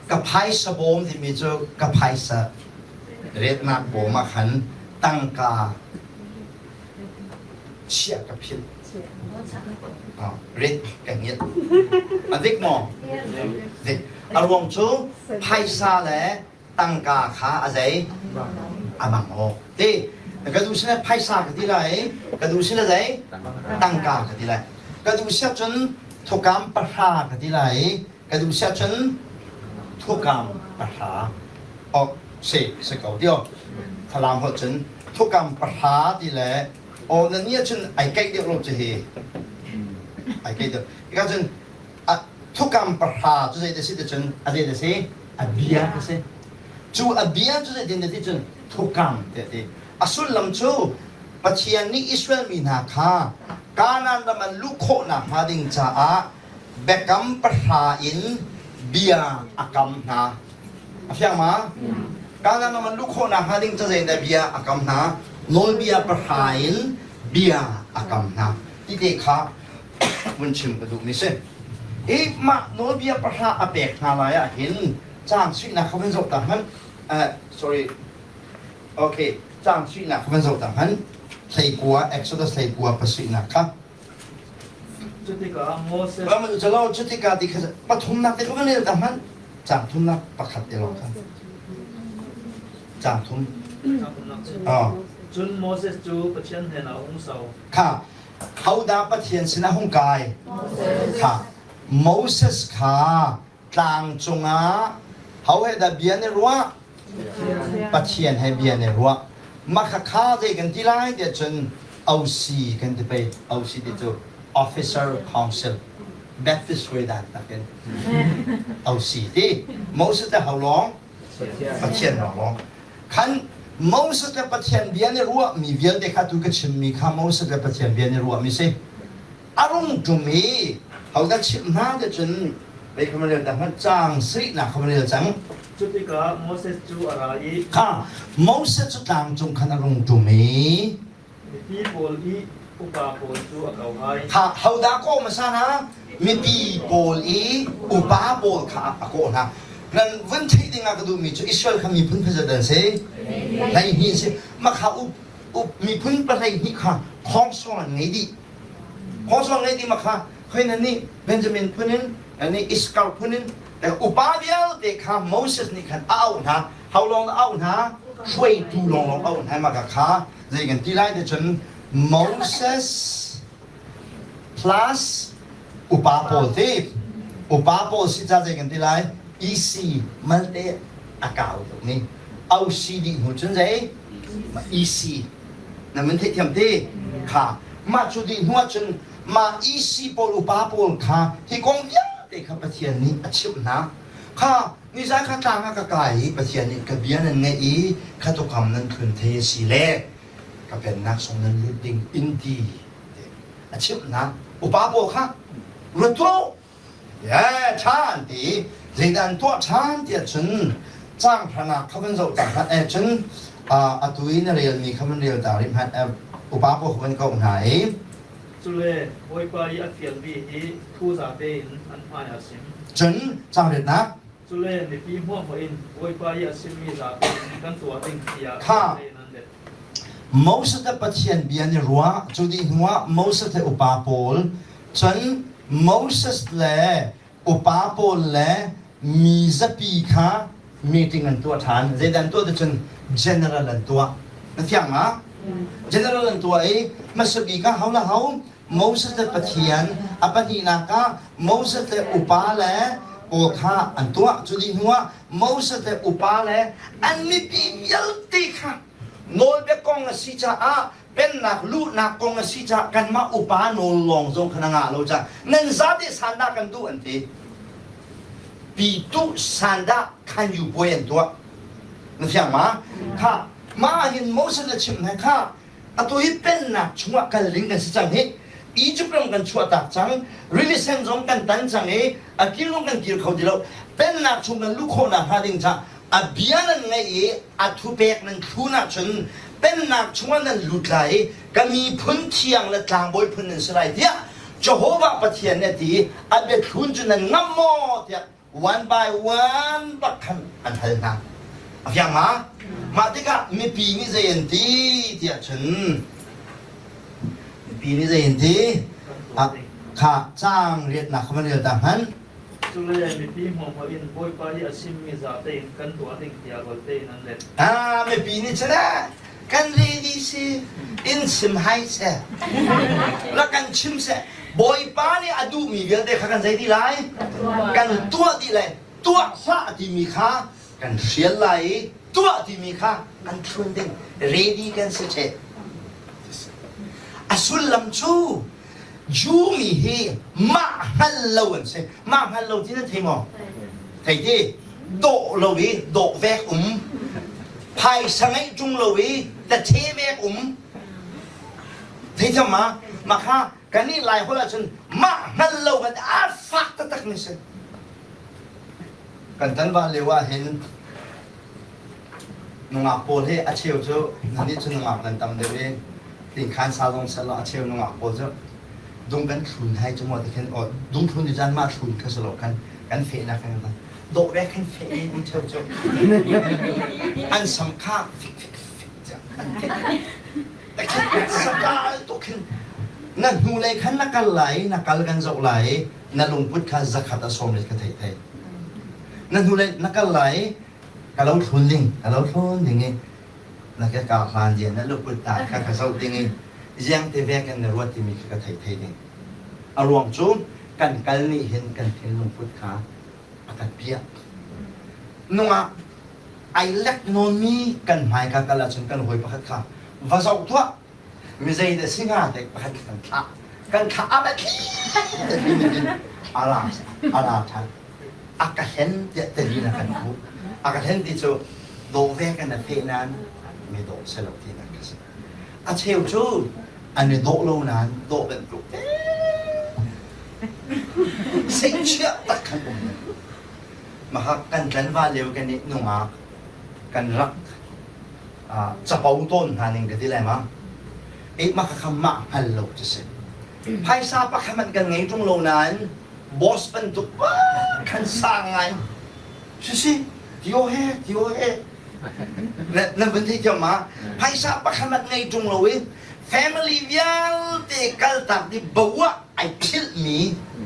Ka phaisa bawm timi cu ka phaisa retnak bawm ah khan tangka chiah ka philh. Ret ka hngilh. A dik maw? Dik. A ruang cu phaisa le tangka kha a zei a bang awk ti ka duh sile phaisa ka ti lai ka duh sile zei tangka ka ti lai ka duh siah cun thukam pahra ka ti lai ka duh siah cun thukam pahra ok si si ko tio falam holh cun thukam pahra ti le o na nia cun ai keih deuh lo cu hi ai keih deuh ka cun thukam pahra cu zei ti si ti cun a zei ti si a bia ti si cu a bia cu zei tin ti cun thukam ti ti a sullam cu Pathian nih Israel mi hna kha Kanaan ram an luh khawh nakhnga ding caah biakam pahra in bia a kam hna a fiang ma Kanaan ram an luh khawh nakhnga ding ca zeidah bia a kam hna nawlbia pahra in bia a kam hna ti te kha vun chim ka duhmi si. I mah nawlbia pahra a pek hna lai ah hin caang suihnak kha van zoh ta hmanh. Sorry. Okay, caang suihnak kha van zoh ta hmanh. Thleikua, Exodus thleikua pasuihnak kha. Cutikah Moses Calo cutikah ti kha pathumnak te kha van rel ta hmanh. Caang thumnak pakhat te lawng kha. Caang thum. Ah. Cun Moses cu Pathian hnenah a hung so. Kha Hodah Pathian sinah hung kai? Kha Moses kha tlang cungah ho he dah bia na ruah? Pathian he bia na ruah. Mah kha kha zei kan ti lai tiah cun OC kan ti pei. OC ti cu Officer Council. Baptist hruai dan takin OC ti. Moses le ho lawng? Pathian lawng. Khan Moses le Pathian bia nih ruahmi vialte kha tu ka chimmi kha Moses le Pathian bia nih ruahmi si. A rung ṭum i hodah chimh hna ti cun vei kha rel ta hmanh caang sarihnak kha rel cang. Cutikah Moses cu a ra i Kha Moses cu tlang cung khan a rung ṭum i Mipi pawl i upa pawl cu a ko hai. Kha hodah kawh hmasa hna? Mipi pawl i upa pawl kha a kawh hna. Nan vun theih ding ah ka duhmi cu Israel kha miphun phazat an si. 12 si. Mah kha up, miphun pahleihnih kha khawngsawng an ngei dih. Khawngsawng ngei dih mah kha khoi nan nih Benjamin phun in, nan nih Iskar phun in upa vialte kha Moses nih khan a auh hna. Ho lawng a auh hna? Hruaitu lawnglawng a auh hna. Mah kha zei kan ti lai ti cun Moses plus upa pawl ti upa pawl si ca zei kan ti lai EC malte a kau tuk ni OC dih hnu cun zei EC na mun theihthiam ti kha mah cu dih hnu ah cun mah EC pawl upa pawl kha hi kong vialte kha Pathian nih a chimh hna kha Nizan kha tlang ah ka kai i Pathian nih ka bia nan ngaih i kha tukam nan thlun thei a si le ka pennak sung nan lut ding in ti a chimh hna. Upa pawl kha ruat tuah u. Ṭha an ti. Zeidah an tuah ṭhan tiah cun caang hranak kha van zoh ta hmanh eh cun atu i na relmi kha van rel ta rih hmanh upa pawl kha van koh hna i Cule Bawipa i a fialmi hi thu zate in an hmai a sim. Cun caang riatnak Cule mipi hmuahhmuah in Bawipa i a simmi zate in kan tuah ding tiah Kha tein an let. Moses le Pathian bia nih ruah cu dih hnuah Moses le upa pawl cun Moses le upa pawl le mi zapi kha meeting an tuah ṭhan. Zeidah an tuah ti cun general an tuah. Na fiang ma? General an tuah i hmasa bik ah ho le ho Moses le Pathian a pahnihnak ah Moses le upa le pawl kha an tuah. Cu dih hnuah Moses le upa le an mipi vialte kha nawlbia kong a si caah pennak luhnak kong a si caah kanmah upa nawl lawng zong kha na ngah lo caah nan zate sandah kan duh an ti. Pitu sandah khan yu puai an tuah. Na fiang ma? Kha mah hin Moses na chimh hna kha atu hi pennak chungah kal ding kan si cang hi Egypt ram kan chuahtak cang rili sen zong kan tan cang i a kir zong kan kir kho ti lo pennak chung kan luh khawh nakhnga ding caah a bia nan ngaih i a thupek nan thlun ahcun Pennak chungah nan lut lai i ka miphun thiang le tlangbawi phun nan si lai tiah Jehovah Pathian nih a ti i a biathlun cu nan ngamh maw tiah one by one bak khan an hal hna. A fiang ma? Mah tikah mipi nih zei an ti tiah cun mipi nih zei an ti? Kha caang riatnak kha van rel ta hmanh. Cule mipi hmuhhmuh in Bawipa i a chimmi za tein kan tuah ding tiah rual tein an let. Ah, mipi nih cun ah kan ready si in chim hai seh la kan chim seh Bawipa nih a duhmi vialte kha kan zei dih lai? Kan tuah dih lai. Tuah hlah timi kha kan hrial lai i tuah timi kha kan thlun ding. Ready kan si ṭhe. A sullam cu Jew mi hi mah hngal lo an si. Mah hngal lo ti nan thei maw? Thei ti. Dawh lo i dawh vek um. Phaisa ngeih ṭung lo i tathe vek um. Theithiam ma? Mah kha kannih Lai holh ahcun mah hngal lo kan a fak taktak mi si. Kan tanval lio ah hin nungak pawl hi a cheu cu nannih cu nungak nan tam deuh i tingkhan sa zong seh law a cheu nungak pawl cu dung kan thlun hai cu maw ti khin aw dung thlun ti caan mah thlun kha si lo kan kan fehnak kan kan dawh ve khan feh in um cheu cu an sam kha fik fik fik an fik Na hnulei khan na kal lai, na kal kan zoh lai, na lungput kha zakhat a sawm ka theih thei. Na hnulei na kal lai, ka lo thlun ding, ka lo thlun ding i na ke ka hlan je na lungput ta kha ka zoh ding i ziang te vek in na ruat timi kha ka theih thei ding. A ruang cu kan kal nih hin kan thinlung put kha a kan piah. Nungak ai lek nawnmi kan hmaika kal ahcun kan hawi pakhat kha va zoh tuah mi zei dah si hnga te pakhat kan thlah kan thlah a a ra a ra ṭhan a ka hlen tiah tali na kan hmuh a ka hlen ti cu dawh ve kan na feh nain mi dawh si lo ti nak ka si a cheu cu an i dawh lo nain dawh bantuk te seihchiah tak khan um Mahak kan tlanval lio kan i nungak kan rak capo tawn hna ning ka ti lai ma. E mah kha mah hngal lo cu si. Phaisa pakhat hmanh kan ngei ṭung lo nain boss bantuk khan sang ngai. Si si, tio he, tio he. Na vun thei thiam ma? Phaisa pakhat hmanh ngei ṭung lo i family vialte kaltak di bo ah ai philhmi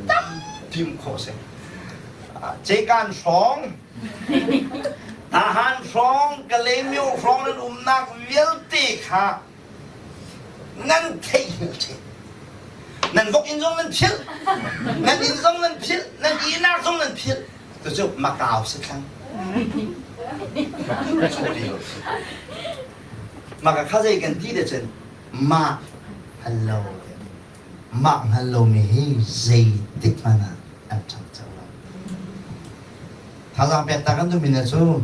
tampi um khawh si. Cekan hrawng, Tahan hrawng, Kalaymyo hrawng nan umnak vialte kha nan theihhngalh ṭheh. Nan vok inn zong nan philh, nan inn zong nan philh, nan ihnak zong nan philh. Cucu Macau si thlang. Maka kha zei kan ti de cun mah hngal lo. Mah hngal lomi hi zeitik hmanh ah an ṭhangcho lo. Thazaang pek ta kan duhmi hna cu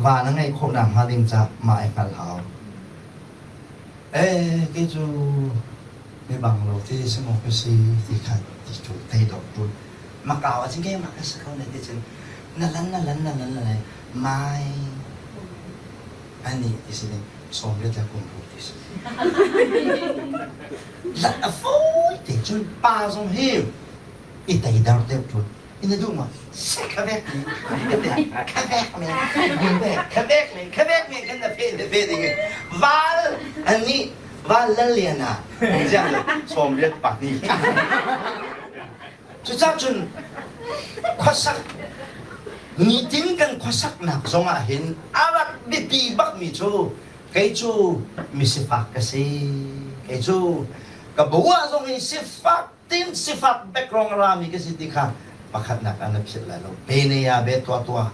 va na ngeih khawh nakhnga ding caah mah i hngal hau. Eh, kei cu mi bang lo ti si maw ka si ti kha ti cu tei dawk tu. Makau ah cun keimah ka si ko ne ti cun na lan na lan na lan na lan mai ani ti si ding 80 le kum ruk ti si. Lat a fawi te cun pa zong hi i teidar deuh ṭun. Ina duh ma? Se kha vek mi, kha vek mi, kha vek mi, kha vek mi kan na fe na fe ding val ani val laliana jiang 80 pa ni. Cucaah cun khuasak nitin kan khuasaknak zongah hin a rak biapi bakmi cu kei cu misifak ka si. Kei cu ka bo ah zong hi sifak tin sifak background a rami ka si ti kha pakhatnak ah na philh lai lo. Pe ne ya be tua tua.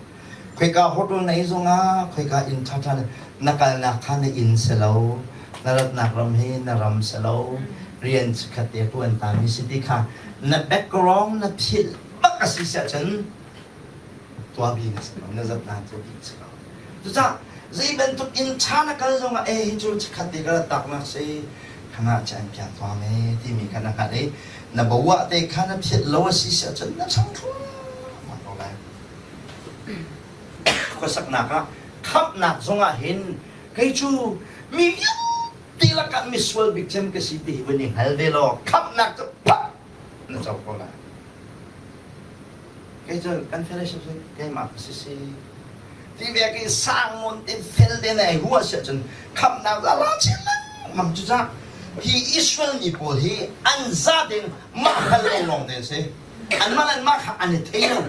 Khoika hotel na ei zongah khoika inn ṭhaṭha na kalnak kha na inn si lo. Na ratnak ram hi na ram si lo. Rian chikkhat te ṭuan tami si ti kha na background na philh bak a si siahcun tuabi na si lo. Na zatnaan cu dih si lo. Cucaah zei bantuk inn ṭha na kal zongah eh hi cu chikkhat te ka rat taknak si khangah ci an piak tuam e timi kha na hngalh i na bawah te kha na philh lo a si siahcun na chang thluahmah ko lai. Khuasaknak ah khamhnak zongah hin Kei cu mi vialte lakah misual bik cem ka si ti hi vun i hngal ve law khamhnak cu phak na co ko lai. Kei cu kan fellowship cu keimah ka si si. Ti ve ke sang ngon te fel te na hua sia cun khamhnak la la chin lengmang cu ca hi Israel mi pawl hi an za tein mah hngal lo lawng te an si. Anmah le anmah kha an i thei lo.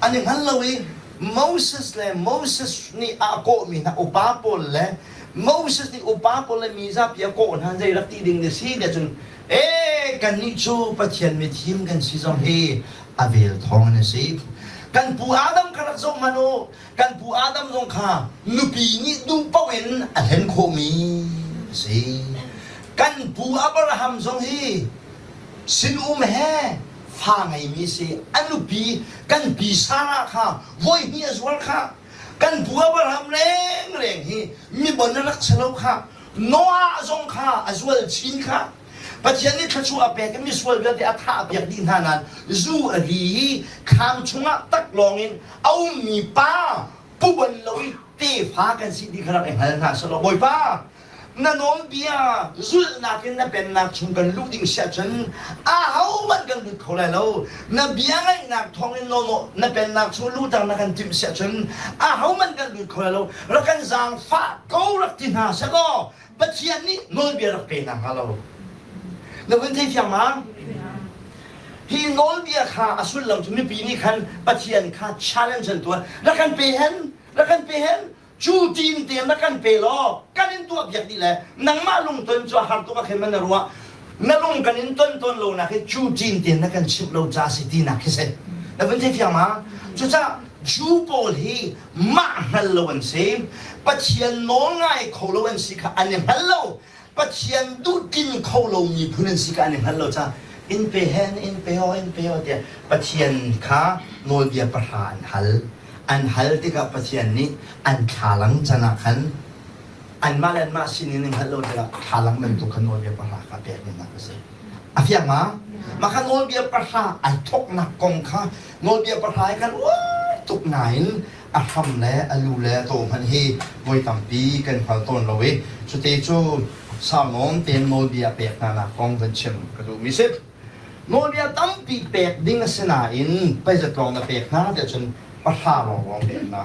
An i hngal lo i Moses le Moses nih a kawhmi hna upa pawl le Moses nih upa pawl le mi zapi a kawh hna zei rak ti ding na si tiah cun ee kannih cu Pathian mithim kan si zong hi a vel thawng in a si. Kan pu Adam kha rak zoh hmanh u. Kan pu Adam zong kha nupi nih duh paoh in a hlen khawhmi a si. Kan pu Abraham zong hi sinum he fa ngeimi si a nupi kan pi Sarah kha voi hnih a zuar kha kan pu Abraham rengreng hi mibon a rak si lo kha Noah zong kha a zual chin kha Pathian nih thluachuah a pek i misual vialte a thah piak dih hna nain zu a ri i thlam chungah taklawng in a ummi pa puban lo i tefa kan si ti kha rak i hngal hna selaw Bawipa na nawlbia zulhnak in na pennak chung kan luh ding si ahcun ahohmanh kan lut kho lai lo. Na bia ngaihnak thawngin na pennak chung luhter na kan timh si ahcun ahohmanh kan lut kho lai lo. Rak kan zaangfah ko rak ti hna sehlaw Pathian nih nawlbia rak pe hna hnga lo. Na vun thei fiang ma? Hi nawlbia kha a sullam cu mipi nih khan Pathian kha challenge an tuah. Rak kan pe hen, rak kan pe hen. Cu tin te na kan pe law kan in tuah piak dih le nangmah lungton cu a har tuk a khin man na ruah na lung kan in ton tawn lo nak hi cu tin te na kan chimh lo ca si ti nak khi si na vun thei fiang ma cucah Jew pawl hi mah hngal lo an si Pathian nawl ngai kho lo an si kha an i hngal lo Pathian duhtlin kho lo miphun an si kha an i hngal lo caah in pe hen in pe aw in pe aw tiah Pathian kha nawlbia pahra an hal. An hal tikah Pathian nih an thlalang can ah khan anmah le anmah sinin in hngalh lo tikah thlalang bantuk kha nawlbia pahra kha pek dingnak a si. A fiang ma? Mah kha nawlbia pahra ai thawknak kong kha nawlbia pahra hi kan uar tuk nain a hram le a lu le a taw hmanh hi voi tampi kan hngal tawn lo i cute cu sau nawn tein nawlbia pek hna nak kong van chim ka duhmi si. Nawlbia tampi pek ding a si nain peizat lawng na pek hna tiah cun pahra lawnglawng pek hna.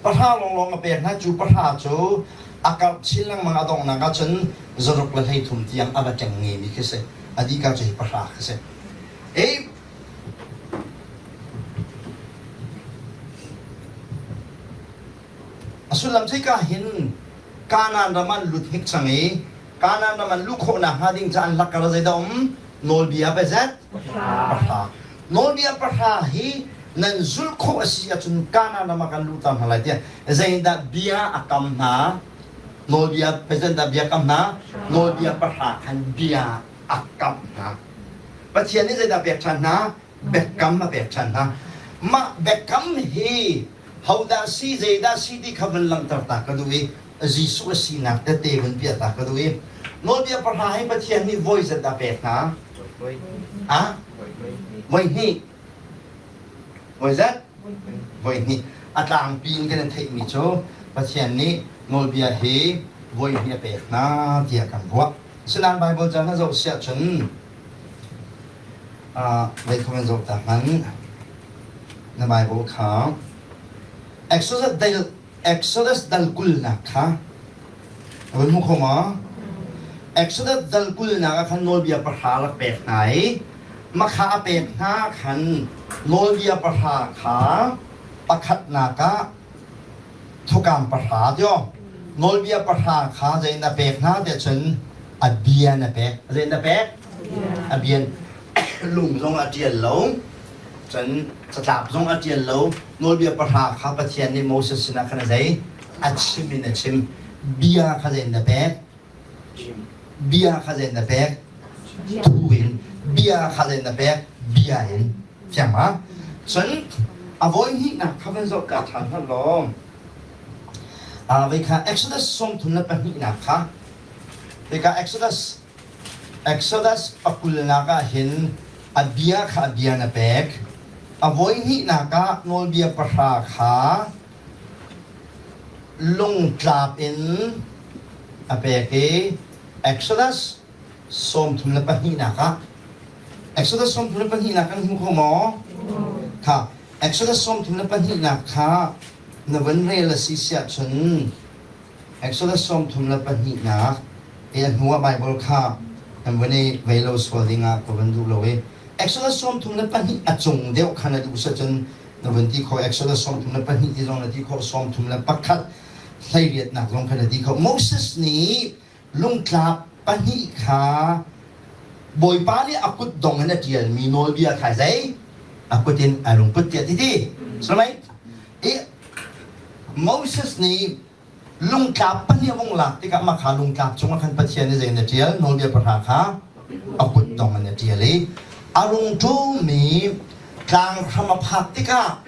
Pahra lawnglawng a pek hna cu pahra cu a karh chin lengmang a donghnak ah cun zaruk le 13 tiang a va ṭeng ngemi khi si. A dihka cu hi pahra khi si. Ei A sullam cu hika hin Kanaan ram an lut hnik cang i Kanaan ram an luh khawh nakhnga ding ca an lakar zeidah um? Nawlbia pezet? Pahra. Nawlbia pahra hi nan zulh khawh a si ahcun Kanaan ram ah kan luhter hna lai tiah zeidah bia a kam hna? Nawlbia pezet dah bia kam hna? Nawlbia pahra khan bia a kamh hna. Pathian nih zeidah pek ṭhan hna? Biakam a pek ṭhan hna. Mah biakam hi hodah si zeidah si ti kha vun langhter ta ka duh i Jesuh a sinak tete vun piah ta ka duh i nawlbia pahra hi Pathian nih voi zat dah pek hna? Ah? Voi hnih. Voi zat? Voi hnih. A tlangpi in kan theihmi cu Pathian nih nawlbia hi voi hnih a pek hna tiah kan ruah. Asinain Baibal ca na zoh siah cun Zei kan zoh ta hmanh na Bible kha Exodus dal Exodus dal kulnak kha vun hmu kho maw? Exodus dal kulnak ah khan nawlbia pahra rak pek hna i makha a pek hna khan nawlbia pahra kha pakhatnak ah thukam pahra tio nawlbia pahra kha zei na pek hna tiah cun a bia na pek zei na pek a bia lung zong a ṭial lo cun catlap zong a ṭial lo nawlbia pahra kha Pathian nih Moses sinah khan a zei a chim in a chim bia kha zei na pek bia kha zei na pek thu in bia kha zei na pek bia in Fiang ma? Cun a voi hnihnak kha van zoh ta ṭhan hmanh law vei kha Exodus 32nak kha hika Exodus Exodus pakulnak ah hin a bia kha a bia na pek a voi hnihnak ah nawlbia pahra kha. lungtlap in a pek i Exodus 32nak ah Exodus 32nak kan hmu kho maw? Kha Exodus 32nak kha na van rel a si siah cun Exodus 32nak i a hnuah Bible kha kan van i vei lo sual dingah ka van duh lo i Exodus 32 a cung deuh kha na duh sah cun na van ti khawh Exodus 32 ti zong na ti khawh 31 hleiriatnak zong kha na ti khawh Moses nih lungtlap pahnih kha Bawipa nih a kut dong in a ṭialmi nawlbia kha zei a kut in a lungput tiah ti ti Sulmai i Moses nih lungtlap pahnih a vung lak tikah mah kha lungtlap cungah khan Pathian nih zei in a ṭial nawlbia pahra kha a kut dong in a ṭial i a rung ṭummi tlang hram a phak tikah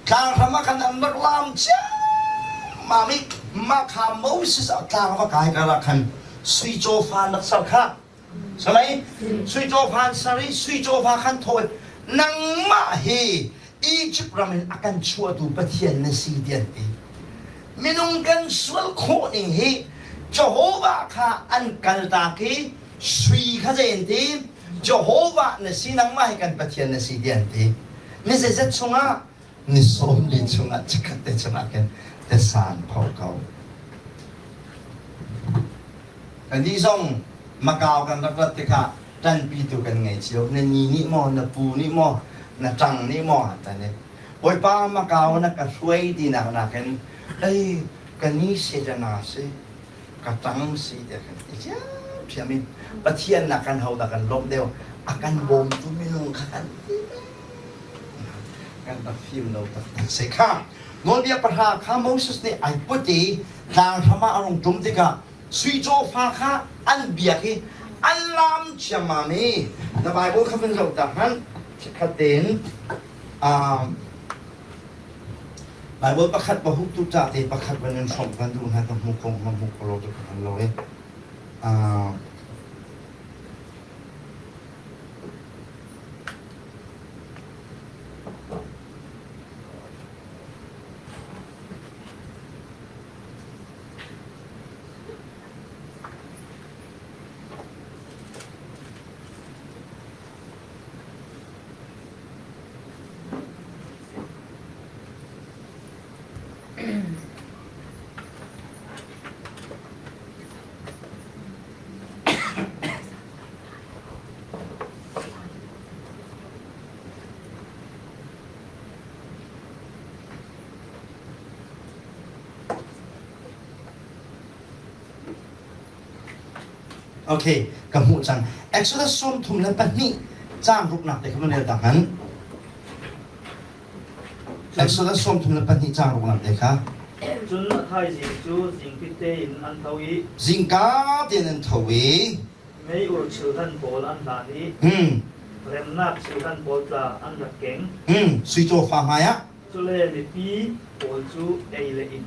tlanghram ah khan an rak laam ciammam i mah kha Moses a tlang va kai karah khan sui cawfa an rak ser kha Salai sui cawfa an ser i sui cawfa khan thaw nangmah hi Egypt ram in a kan chuahtu Pathian na si ti an ti minung kan sual khawh ning hi Jehovah kha an kaltak i sui kha zei an ti Jehovah na si nangmah hi kan Pathian na si ti an ti Ni zeizat chungah ni 40 chungah chikkhat te chungah khin tesan pho ko. Kannih zong Macau kan rak rat tikah ṭanpitu kan ngei cio. Na ni nih maw, na pu nih maw, na ṭang nih maw tan i Bawipa Macau na ka hruai tinak nakin ei ka ni setana si ka ṭang si tiah kan ti ṭhiamṭhiam i Pathian nak kan hodah kan lawmh deuh a kan bawmtu minung kha kan ti kan rak fim lo taktak si kha nawlbia pahra kha Moses nih ai put i tlang hram ah a rung ṭum tikah sui cawfa kha an biak i an laam ciammam i na Bible kha vun zoh ta hmanh chikkhat tein Bible pakhat pahuktu ca te pakhat van in hrawmh kan duh hna ka hmu ko ma hmu ko lo tu ka hngal lo i Okay, ka hmuh cang. Exodus 32 caang ruknak te kha van rel ta hmanh. Exodus 32 caang ruknak te kha. Cun a thaizing cu zingpi tein an tho i Zingka tein an tho i meiur chilhlan pawl an hlan i remnak chilhlan pawl tla an rak keng. Sui cawfa hmaiah Cule mipi pawl cu ei le in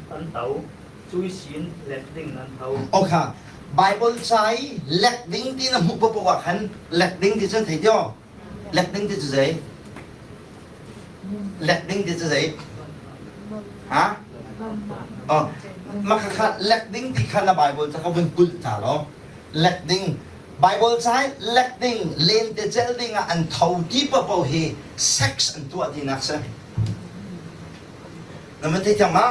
an to, cui sin lek ding an tho. Okha Bible ca i lek ding ti na hmuh paohpaoh ah khan lek ding ti cu an thei tio. Lek ding ti cu zei? Lek ding ti cu zei? Ha? Oh, mah kha lek ding ti kha na Bible ca kha vun kulh ta law lek ding Bible ca i lek ding lente celh ding ah an tho ti paohpaoh hi sex an tuah tinak si. Na man thei thiam ma?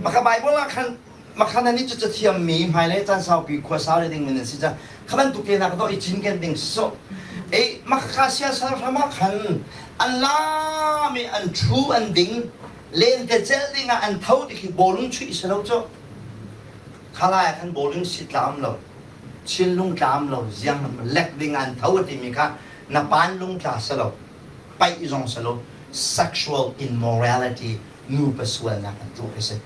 Maka Bible ah khan makhan ani cu cathiammi hmailei caan saupi khua sau le dingmi nan si ca kha bantuk te hna ka dawh i cinken ding so ei makha siasal hram ah khan an lam i an thu an ding lente celh ding ah an tho ti khi bawlung chuih si lo cu khalai ah khan bawlung si tlam lo chinlung tlam lo ziang lek ding an tho a timi kha na pan lung tla si lo paih zong si lo sexual immorality nupa sualnak an tuah hi si.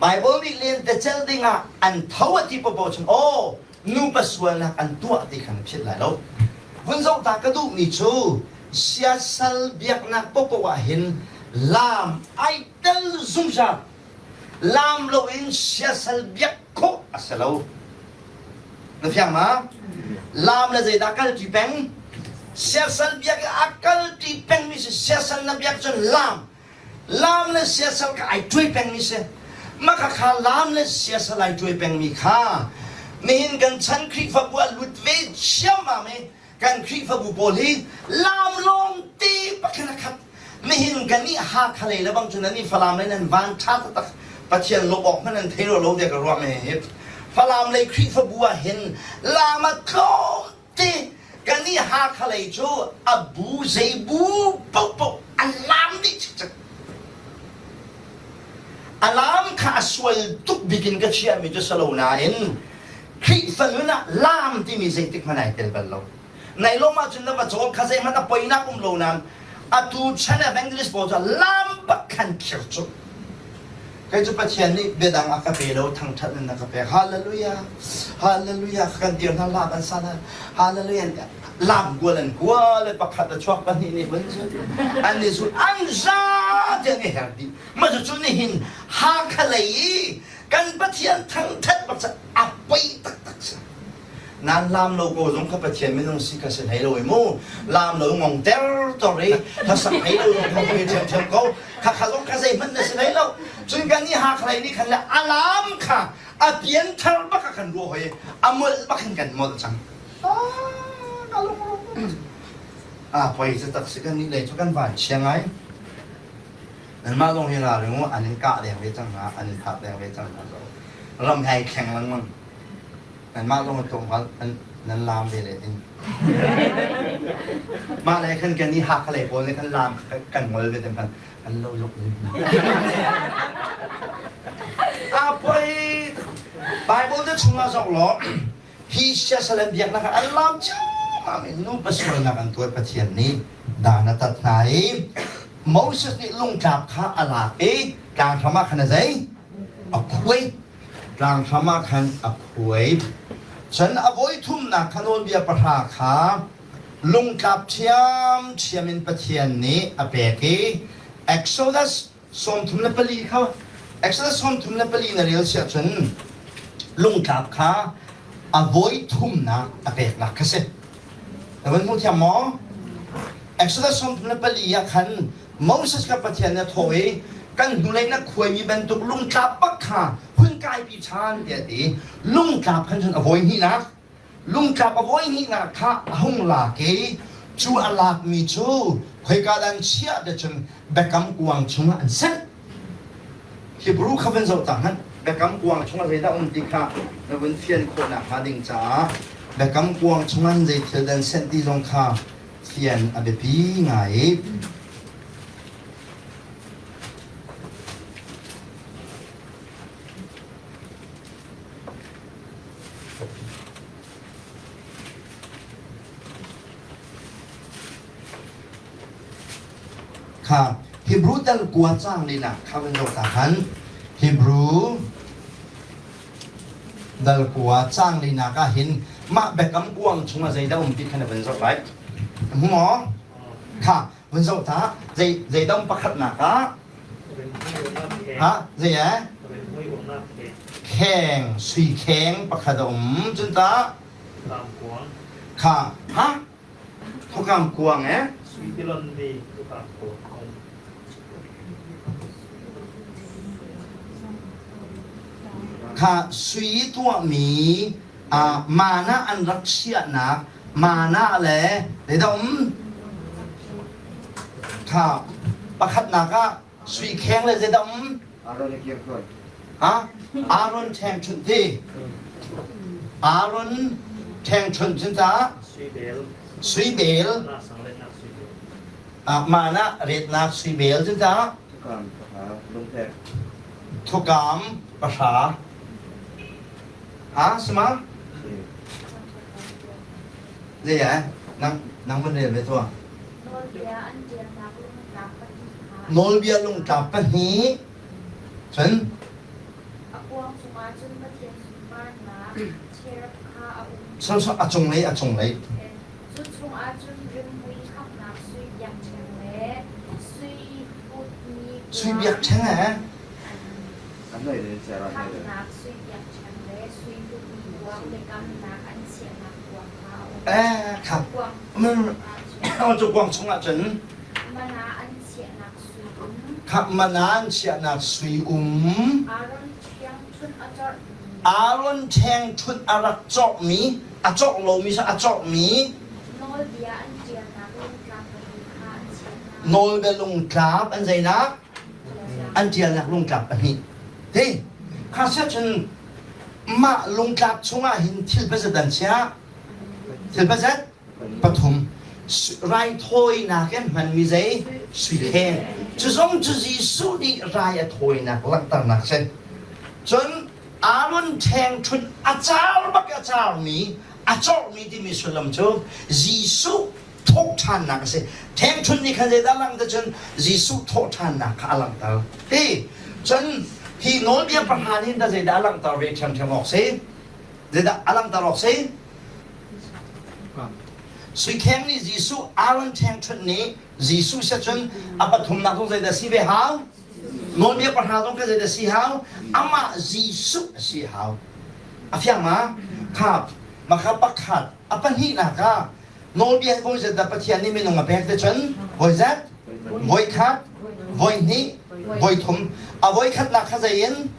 Bible nih lentecelh dingah an tho a ti popo cun aw nupa sualnak an tuah ti kha na philh lai lo. Vun zoh ta ka duhmi cu siasal biaknak popo ah hin laam ai tel zungzal. Laam loin siasal biak khawh a si lo. Na fiang ma? Laam le zeidah kalṭi peng? Siasal biak i a kalṭi pengmi si siasal na biak cun laam Lam le siasal ka ai tuai pengmi si. Mah khakha laam le siasalai ṭuai pengmi kha nihin kan chan Khrihfabu ah lut ve ciammam i kan Khrihfabu pawl hi laam lawngte pakhat a khat. Nihin kan i Hakha lei le bang cu nan i Falam lei nan van ṭha taktak Pathian lawmh awk hmanh nan thei rua lo tiah ka ruah me hi. Falam lei Khrihfabu ah hin laam a tlawmte kan i Hakha lei cu a bu zei bu paohpaoh a laam dih cikcek. A laam kha a sual tuk bik in ka chiahmi cu si lo nain Khrihfa nun ah laam timi zeitik hmanh ai tel bal lo. Nai lawm ahcun na va cawl kha zeihmanh a poinak um lo nain atu chan evangelist pawl cu laam bak khan khir cu. Kei cu Pathian nih biadang a ka pe lo thangṭhat in a ka pek. Hallelujah! Hallelujah! Kan dir hna la kan sa hna. Hallelujah! Lam kual an kual le pakhat a chuak pahnih nih vun zul. An i zul an za tiang i her dih. Mah cucu nihin Hakha lei i kan Pathian thangṭhat bak cu a poi taktak si. Nan lam lo ko zong kha Pathian minung si kha si hlei lo i mu. Lam lo ngong ter tor i hlasak hlei lo zong kha poi ṭhiamṭhiam ko. Kha kha zong kha zeihmanh na si hlei lo. Cun kan i Hakha lei nih khan le a lam kha a pian thar bak ah kan ruah hoi a molh bak in kan molh cang. Ah poi cu tak si kan nih lei cu kan van chia ngai. Nanmah zong hi ralring u an in kah deng ve cang hna, an in thah deng ve cang hna zo. Ram hei thleng lengmang. Nanmah zong tlawmpal nan laam ve le ding. Mah le khan kan i Hakha lei pawl nih khan laam kan ngol ve tem khan an lo luk ni. A poi Bible te chungah zoh law hi siasal an biaknak ah an laam ciammam in nupa sualnak an tuah Pathian nih dan a tat hna i Moses nih lungtlap kha a lak i tlanghram ah khan a zei a khuai Tlanghram ah khan a khuai. Cun a voi thumnak kha nawlbia pahra kha lungtlap ṭhiamṭhiam in Pathian nih a pek i Exodus 34 kha Exodus 34 na rel si ahcun lungtlap kha a voi thumnak a peknak kha si. Na van hmu thiam maw? Exodus 34 ah khan Moses kha Pathian nih a thawh i kan hnulei na khuaimi bantuk lungtlap bak kha hun kaipi ṭhan tiah a ti. Lungtlap khan cun a vawi hnihnak lungtlap a vawi hnihnak kha a hung lak i cu a lakmi cu khoika dah an chiah ti cun biakam kuang chungah an senh. Hebrew kha van zoh ta hmanh. Biakam kuang chungah zeidah um ti kha na vun fian khawh nakhnga ding caah biakam kuang chungah zei thil dah an senh ti zong kha fian a biapi ngai. Kha Hebrew dal kua cang linak kha van zoh ta han. Hebrew dal kua cang linak ah hin mah biakam kuang chungah zeidah um ti kha na van zoh lai. Hmu maw? Kha van zoh ta zei zeidah um pakhatnak ah ha zei eh? Kheng sui kheng pakhat a um cun ta kha ha thukam kuang eh Sui tilon mi tukam kuang um. Kha sui tuahmi mana an rak chiahnak mana le zeidah um kha pakhatnak ah sui kheng le zeidah um ha Aaron ṭhengṭhunh ti Aaron ṭhengṭhunh cun ta sui bel mana retnak sui bel cun ta Thukam pahra. Ha sima? Zei ah? Nang nang van rel ve tuah. Nawlbia lungtlap pahnih. Cun A kuang cungah cun Pathian sunparnak cherub kha a um. Son son a cunglei a cunglei. Cu chungah cun rimhmui khamnak sui biakṭheng le sui hutmi Sui biakṭheng eh? Khamnak sui biakṭheng le sui hutmi kuang biakamnak an chiahnak kuang kha a um. Eh, kha. Kuang Cu kuang chungah cun mana an chiahnak sui um. Kha mana an chiahnak sui um. Aaron. ṭhengṭhunh a corhmi. Aaron ṭhengṭhunh a rak corhmi, a corh lomi a corhmi. Nawlbia an ṭialnak lungtlap pahnih kha an chiah hna. Nawlbia lungtlap an zeinak? An ṭialnak lungtlap pahnih. Hi, kha siahcun mah lungtlap chungah hin thil pazat an chiah. Thil pazat? Pathum. Raithawinak in hmanmi zei? Sui kheng. Cu zong cu Jesuh nih rai a thawinak langhternak si. Cun Aaron ṭhengṭhunh a car bak a carmi, a corhmi timi sullam cu Jesuh thawhṭhannak a si. Ṭhengṭhunh nih khan zeidah a langhter cun Jesuh thawhṭhannak kha a langhter. Hi cun hi nawlbia pahra nih dah zeidah a langhter ve ṭhiamṭhiam awk si? Zeidah a langhter awk si? Sui kheng nih Jesuh Aaron ṭhengṭhunh nih Jesuh siacun a pathumnak zong zeidah si ve hau? Nawlbia pahra zong kha zeidah si hau? Amah Jesuh a si hau. A fiang ma? Kha makha pakhat a pahnihnak ah nawlbia hi voi zat dah Pathian nih minung a pek te cun voi zat? Voi khat, voi hnih, voi thum. A voi khatnak kha zei in?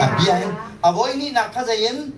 A bia in. A voi hnihnak kha zei in?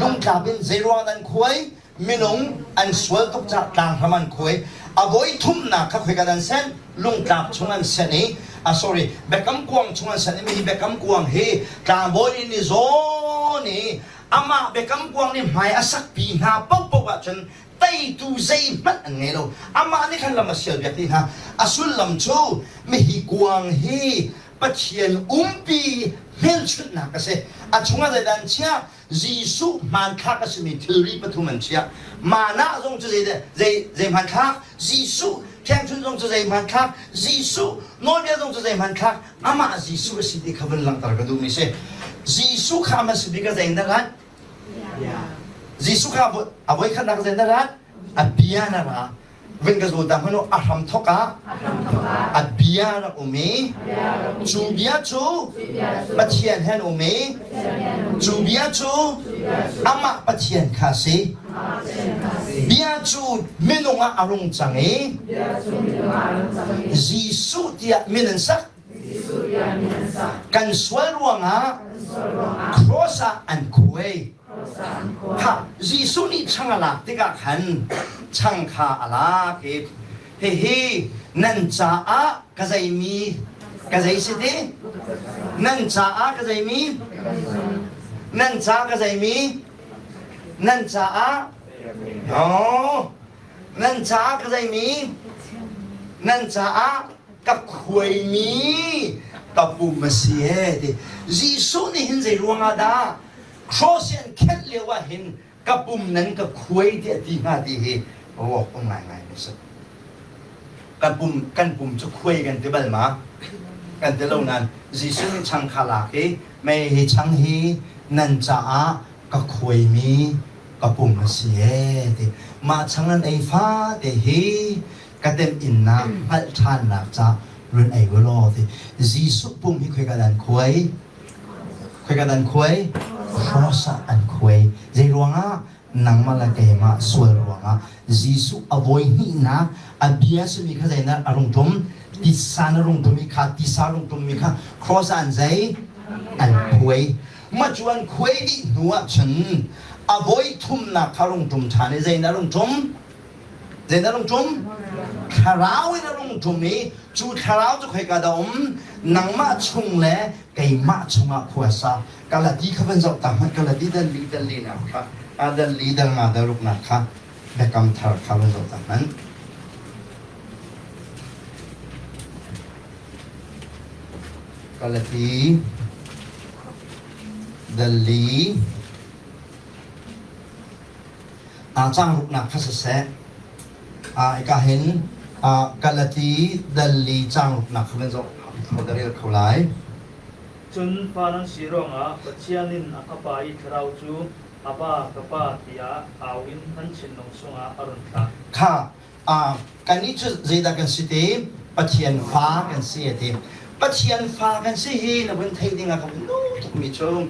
Lungtlap in zei ruang nan khuai? Minung an sual tuk caah tlanghram an khuai. A voi thumnak kha khoika an senh? Lungtlap chung an senh i, a sorry, biakam kuang chung an senh i hi biakam kuang hi tlangbawi nih zawn i amah biakam kuang nih hmai a sakpi hna paohpaoh ahcun teitu zeihmanh an ngei lo. Amah nih khan lam a sial piak dih hna. A sullam cu mihi kuang hi Pathian umpi hmelchunhnak a si. A chungah zeidah an chiah? Jesuh hmanthlak a simi thilri pathum an chiah. Manah zong cu zei zei zei hmanthlak? Jesuh ṭhengchun zong cu zei hmanthlak? Jesuh nawlbia zong cu zei hmanthlak? Amah Jesuh a si ti kha vun langhter ka duhmi si. Jesuh kha a hmasa bik ah zei in dah rat? Jesuh kha a voikhatnak zei in dah rat? A bia na ra. Vun ka zul ta hmanh u, a hram thawk ah a bia rak um i cu bia cu Pathian he an um i cu bia cu amah Pathian kha a si. Bia cu minung ah a rung cang i Jesuh tiah min an sak. Kan sual ruangah cross ah an khuai. Kha Jesuh nih chang a lak tikah khan chang kha a lak i hihi nan caah ka zeimi ka zei si ti nan caah ka zeimi nan caah ka zeimi nan caah no nan caah ka zeimi nan caah ka khuaimi ka pum a si e ti Jesuh nih hin zei ruangah dah cross in khenh lio ah hin ka pum nan ka khuai tiah ti hnga ti hi ruak um ngaingai mi si kan pum kan pum cu khuai kan ti bal ma kan ti lo nan Jesuh nih chang kha lak i mei hi chang hi nan caah ka khuaimi ka pum a si e ti mah chang an ei fa te hi ka temhinnak hngalh ṭhannak ca run ei u law ti Jesuh pum hi khoika dah an khuai khoika dah an khuai cross ah an khuai zei ruangah nangmah le keimah sual ruangah Jesuh a voi hnihnak a bia simi kha zeinak a rung ṭum tisa na rung ṭum i kha tisa rung ṭummi kha cross ah an zei an khuai mah cu an khuai dih hnu ah cun a voi thumnak kha rung ṭum ṭhan i zei na rung ṭum Zeidah rung ṭum? Thlarau in a rung ṭum i cu thlarau cu khoika dah um? Nangmah chung le keimah chungah khua sa. Galati kha van zoh ta hmanh. Galati dal li dal li nak kha, a dal li dal nga dal ruk nak kha biakam thar kha van zoh ta hmanh. Galati dal li Caang ruknak kha siseh, hika hin Galati dal li caang ruknak kha van zoh kho da rel kho lai. Cun fa nan si ruangah Pathian in a Fapa i Thlarau cu Abba, ka Pa tiah au in nan thinlung chungah a run thlah. Kha kannih cu zeidah kan si ti? Pathian fa kan si a ti. Pathian fa kan si hi na vun theih ding ah ka vun duh tukmi cu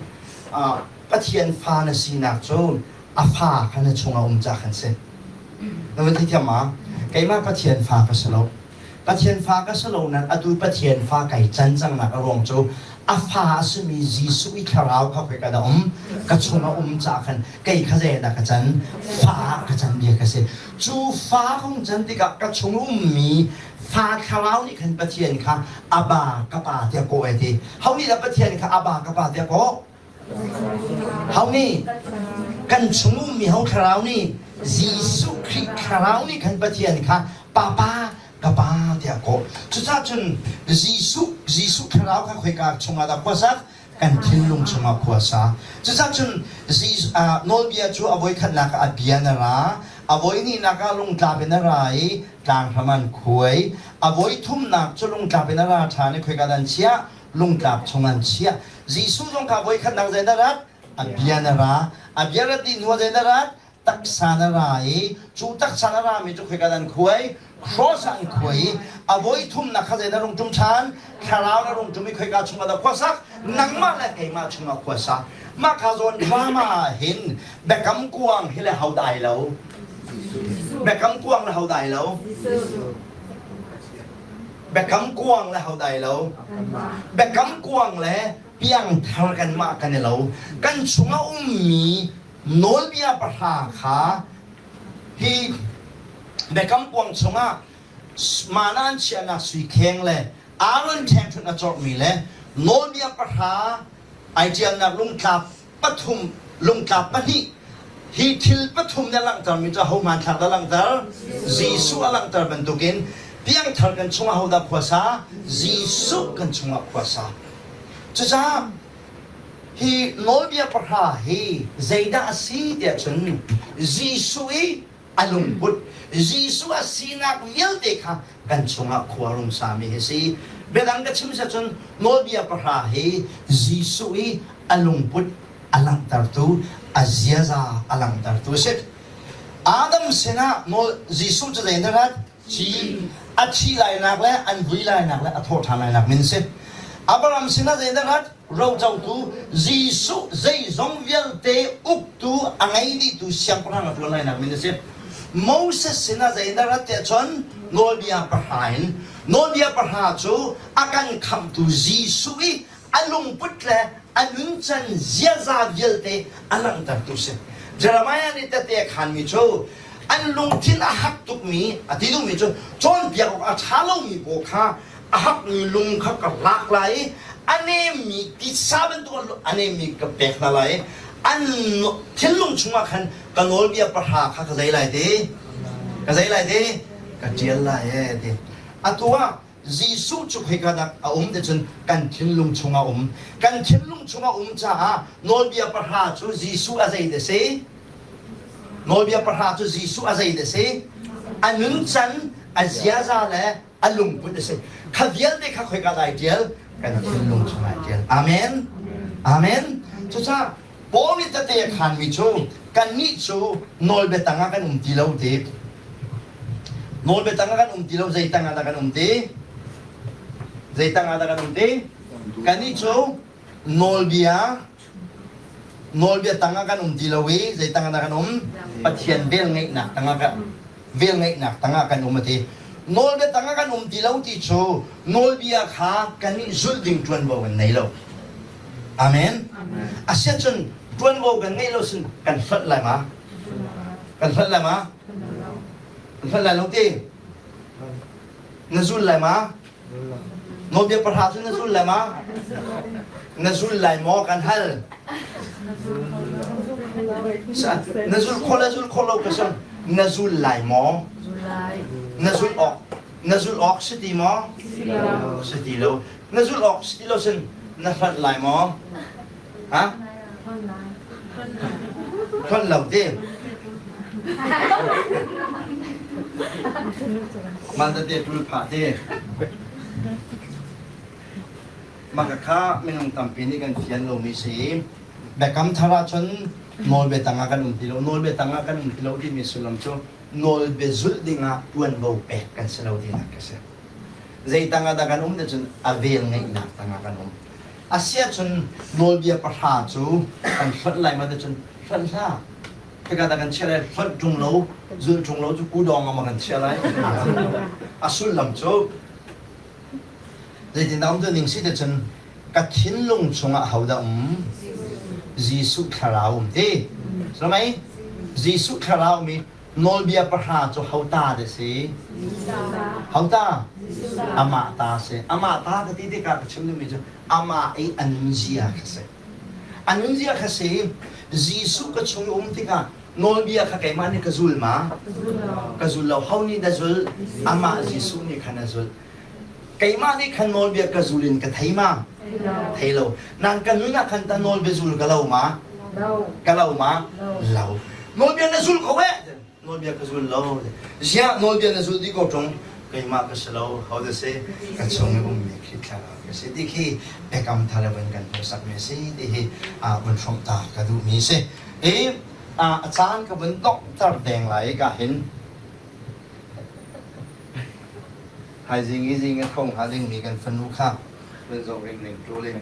Pathian fa na sinak cu a fa kha na chungah um ca kan si. Na van theithiam ma? Keimah Pathian fa ka si lo. Pathian fa ka si lo nan atu Pathian fa kai can cangnak a ruang cu a fa a simi Jesuh i thlarau kha khoi ka dah um ka chung a um caah khan kei kha zei dah ka can fa ka can bia ka si cu fa kong can tikah ka chung ummi fa thlarau nih khan Pathian kha Abba ka pa tiah kawh ai ti ho nih dah Pathian kha Abba ka pa tiah kawh Ho nih? Kan chung ummi ho thlarau nih Jesuh Khrih thlarau nih khan Pathian kha Papa ka pa tiah kawh. Cucaah cun Jesuh Jesuh thlarau kha khoika chungah dah khuasak? Kan thinlung chungah khuasa. Cucaah cun nawlbia cu a voikhatnak ah a bia na ra, a voihnihnak ah lungtlap in a ra i tlanghram an khuai, a voithumnak cu lungtlap in a ra ṭhan i khoika dah an chiah? Lungtlap chung an chiah. Jesuh zong kha voikhatnak zei na rat? A bia na ra. A bia rat dih hnu zei na rat? Taksa na ra i cu taksa na rami cu khoika an khuai? Cross ah an khuai i a voi thumnak kha zei na rung ṭum ṭhan? Thlarau na rung ṭum i khoika chungah dah khuasak? Nangmah le keimah chungah khuasa. Mah kha zawn drama ah hin biakam kuang hi le ho dai lo? Biakam kuang le ho dai lo? Biakam kuang le ho dai lo? Biakam kuang le piangthar kanmah kan i lo. Kan chungah ummi nawlbia pahra kha hi biakam kuang chungah mana an chiahnak sui kheng le Aaron ṭhengṭhunh a corhmi le nawlbia pahra ai ṭialnak lungtlap pathum lungtlap pahnih hi thil pathum nih a langhtermi cu ho hmanthlak dah langhter Jesuh a langhter bantukin piangthar kan chungah hodah khuasa Jesuh kan chungah khuasa cucaah hi nawlbia pahra hi zeidah a si tiah cun Jesuh i a lungput Jesuh a sinak vialte kha kan chungah khua rung sami hi si. Biadang ka chim cun nawlbia pahra hi Jesuh i a lungput a langhtertu, a ziaza a langhtertu a si. Adam sinah nawl Jesuh cu zei na rat? Ci a thi lainak le an vui lainak le a thawh ṭhan lainak min si. Abraham sinah zei na rat? Rocotu Jesuh zeizong vialte uktu a ngei dihtu siangpahrang a ṭuan lainak min a si. Moses sinah zei na rat tiah cun nawlbia pahra in nawlbia pahra cu a kan khamhtu Jesuh i a lungput le a nuncan ziaza vialte a langhtertu si. Jeremiah nih tete a khanmi cu an lungthin a hak tukmi a ti duhmi cu cawnpiak awk a ṭha lomi pawl kha a hakmi lung kha ka lak lai i a nemmi titsa bantuk a nemmi ka pek hna lai i an thinlung chungah khan ka nawlbia pahra kha ka zei lai ti ka zei lai ti ka ṭial lai e ti atu ah Jesuh cu khoika dah a um ti cun kan thinlung chungah um kan thinlung chungah um caah nawlbia pahra cu Jesuh a zei ti si nawlbia pahra cu Jesuh a zei ti si a nuncan a ziaza le a lungput a si kha vialte kha khoika dah ai ṭial kan thinlung chungah ai ṭial amen amen cucaah Paul nih tete a khanmi cu kannih cu nawlbia tangah kan um ti lo ti nawlbia tangah kan um ti lo zei tangah dah kan um ti zei tangah dah kan um ti kannih cu nawlbia nawlbia tangah kan um ti lo i zei tangah dah kan um Pathian velngeihnak tangah kan velngeihnak tangah kan um a ti nawlbia tangah kan um ti lo ti cu nawlbia kha kan nih zulh ding ṭuanvo kan nei lo amen asiahcun ṭuanvo kan ngeih lo sin kan hlonh lai ma kan hlonh lai ma kan hlonh lai lo ti na zul lai ma Nawlbia pahra cu na zul lai ma? Na zul lai maw kan hal? Na zul khawh le zul khawh lo ka sam. Na zul lai maw? Na zul awk na zul awk si ti maw? Si ti lo. Na zul awk si ti lo sin na hlanh lai maw? Ha? Hlanh lo ti. Man te tul phah te. Maka kha minung tampi nih kan fian lomi si. Biakam thar ahcun nawlbia tangah kan um ti lo. Nawlbia tangah kan um ti lo timi sullam cu nawlbia zulh dingah tuanvo pek kan si lo tinak ka si. Zei tangah dah kan um ti cun a vel ngeihnak tangah kan um. Asiahcun nawlbia pahra cu kan hlonh lai ma ti cun hlonh hlah. Khika dah kan chiah lai hlonh ṭung lo zulh ṭung lo cu kudawng ah kan chiah lai. A sullam cu zeitindah um ning si te cun ka thinlung chungah hodah um? Jesuh thlarau um ti. Sumai Jesuh thlarau mi nawlbia pahra cu hota de si? Hota? Amah ta si. Amah ta ka ti tikah ka chim duhmi cu amah i a nunzia kha si. A nunzia kha si. Jesuh ka chung um tikah nawlbia kha keimah nih ka zul ma? Ka zul lo. Ho nih dah zul? Amah Jesuh nih khan a zul. Keimah nih khan nawlbia ka zul in ka thei ma? Thei lo. Nan ka nun ah khan ta nawlbia zul ka lo ma? Ka lo ma? Lo. Nawlbia na zul ko eh? Nawlbia ka zul lo. Ziah nawlbia na zul dih ko ṭung? Keimah ka si lo. Ho dah si? Ka chung i ummi khi thlarau ka si. Ti khi biakam thar van kan hmuhsakmi a si ti hi vun hrawmh ta ka duhmi si. I a caan ka vun donghter deng lai ka hin Thaizing i zing a tho hnga dingmi kan fanu kha vun zoh ringring ṭul in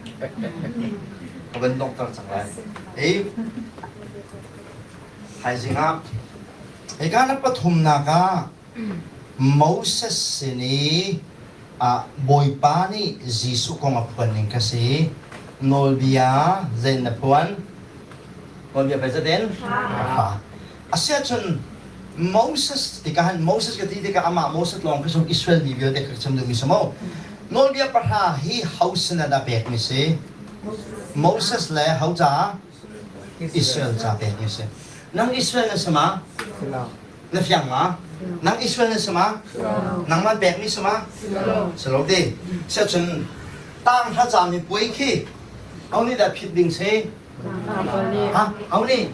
ka van donghter cang lai. Hi thaizing ah hika na pathumnak ah Moses sin i ah Bawipa nih Jesuh kong a phuan ning ka si. Nawlbia zei na phuan? Nawlbia pei zatin? Hra. Asiahcun Moses tikah Moses ka ti tikah amah Moses lawng khi sung Israel mi vialte kha chim duhmi si mo. Nawlbia pahra hi ho sin ah dah pekmi si? Moses le ho ca? Israel ca pekmi si. Nang Israel na si ma? Na fiang ma? Nang Israel na si ma? Nangmah pekmi si ma? Si lo ti. Siahcun tang hla ca mi puai khi ho nih dah phit ding si? Ha? Ho nih?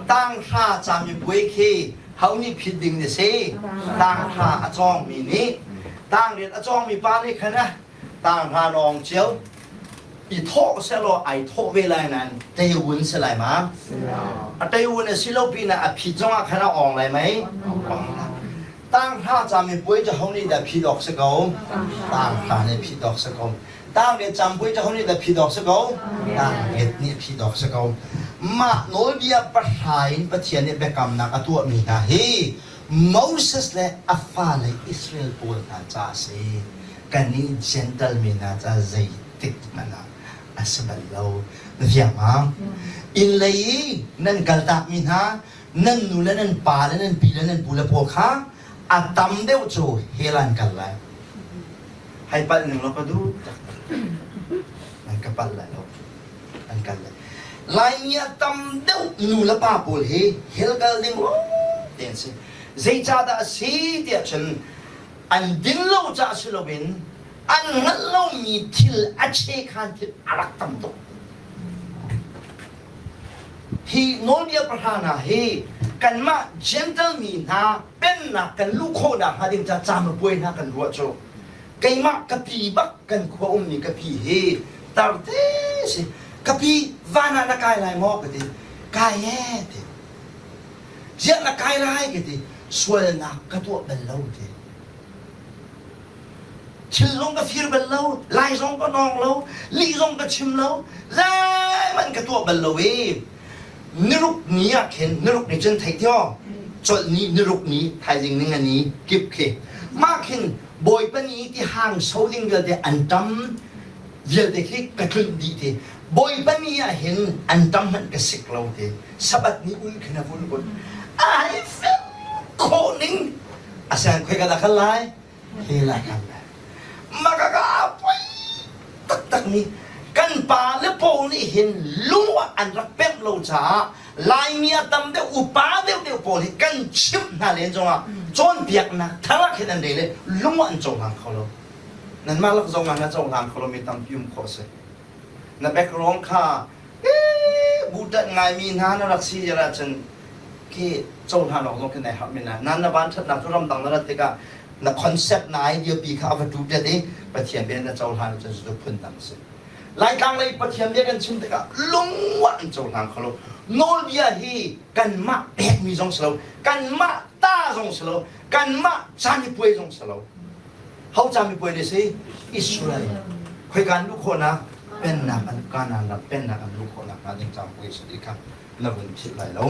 Tanghra camipuai khi ho nih phit ding na si? Tanghra a cawngmi nih. Tangriat a cawngmi pa nih khan ah tanghra lawng cio i thawh sehlaw ai thawh ve lai nain teiwun si lai ma? A teiwun a si lo pinah a phit zongah khan a awng lai mei? Awng lai. Tanghra camipuai cu ho nih dah phit awk si ko? Tanghra nih phit awk si ko. Tangriat campui cu ho nih dah phit awk si ko? Tangriat nih phit awk si ko. Mah nawlbia pahra in Pathian nih biakamnak a tuahmi hna hi Moses le a fale Israel pawl hna ca a si. Kannih Gentile mi hna ca zeitik hmanh ah a si bal lo. Na fiang ma? Inn lei i nan kaltakmi hna, nan nu le nan pa le nan pi le nan pu le pawl kha a tam deuh cu hell ah an kal lai. Hei palh ning law ka duh taktak. An ka palh lai lo. An kal lai. Laimi ah tam deuh nu le pa pawl hi hell kal ding te an si. Zeicahdah a si tiah cun an din lo caah si loin an hngalh lomi thil a chekhan thil a rak tam tuk. Hi nawlbia pahra hna hi kanmah Gentle mi hna pennak kan luh khawhnak hnga ding ca camipuai hna kan ruah cu keimah ka pi bak kan khua ummi ka pi hi tar te si ka pi van ah na kai lai maw ka ti kai e ti ziah na kai lai ka ti sualnak ka tuah bal lo ti Thil zong ka fir bal lo, lai zong ka nawng lo, lih zong ka chim lo, zeihmanh ka tuah bal lo i niruk ni ah khin niruk ni cun theih tio colh ni niruk ni thaizing ning ani kip khi mah khin bawipa ni ti hang so ding vialte an tam vialte khi ka tlunh dih ti bawipa ni ah hin an tam hmanh ka sik lo ti sabat ni un khin a vun kun ai fel khawh ning asen khoi ka dah kal lai he lai kan lai makaka poi taktak mi kan pa le pawl nih hin lung ah an rak pemh lo caah Laimi a tam deuh upa deuh deuh pawl hi kan chimh hna len zongah cawnpiaknak thar ah khin an rel i lung ah an cohlang kho lo nanmah lak zong ah na cohlang kho lomi tampi um khawh a si na background kha butat ngaimi hna na rak si ziar ahcun khi cohlan awk zong khi nai harh men lai nan na van ṭhatnak cu ramdang na rat tikah na concept na idea pi kha a va tu piat i Pathian bia na cohlan ahcun cu phun dang si Laitlang lei Pathian bia kan chim tikah lungwah an cohlang kho lo nawlbia hi kanmah pekmi zong si lo kanmah ta zong si lo kanmah camipuai zong si lo ho camipuai ne si Israel khoikan luh khawhnak pennak an Kanaan ram pennak an luh khawhnak hnga ding camipuai si ti kha. na vun philh lai lo.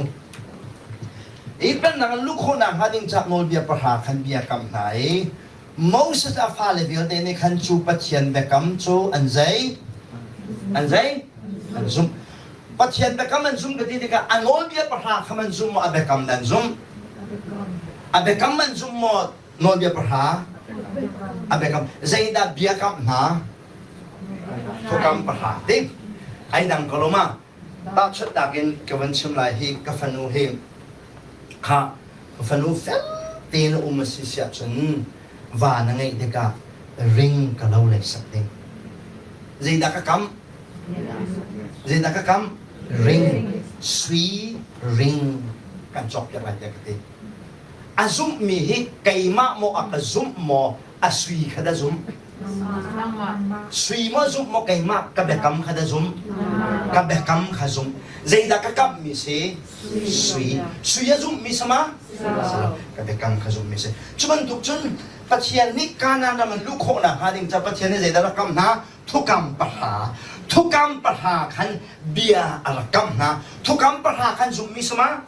Hi pennak an luh khawhnak hnga ding caah nawlbia pahra khan bia kam hna i Moses a fale vialte nih khan cu Pathian biakam cu an zei? An zei? An zumh. Pathian biakam an zum ka ti tikah a nawlbia pahra kha an zum maw a biakam dah an zumh? A biakam an zum maw nawlbia pahra? A biakam. Zeidah biakam hna? Thukam pahra ti. Ai dang ko lo ma? Tahchunhnak in ka van chim lai hi ka fanu hi kha ka fanu fel tein a um a si siah cun va na ngeih tikah ring ka lo lei sak ding. Zeidah ka kam? Zeidah ka kam? Ring. Sui ring kan cawk piak lai tiah ka ti. A zumhmi hi keimah maw a ka zumh maw a sui kha dah zumh? Sui maw zumh maw keimah ka biakam kha dah zumh? Ka biakam kha zumh. Zeidah ka kamhmi si? Sui. Sui a zumhmi sama? Ka biakam kha zumhmi si. Cu bantuk cun Pathian nih Kanaan ram an luh khawhnak hnga ding ca Pathian nih zeidah rak kamh hna? Thukam pahra. Thukam pahra khan bia a rak kamh hna. Thukam pahra khan zumhmi sama?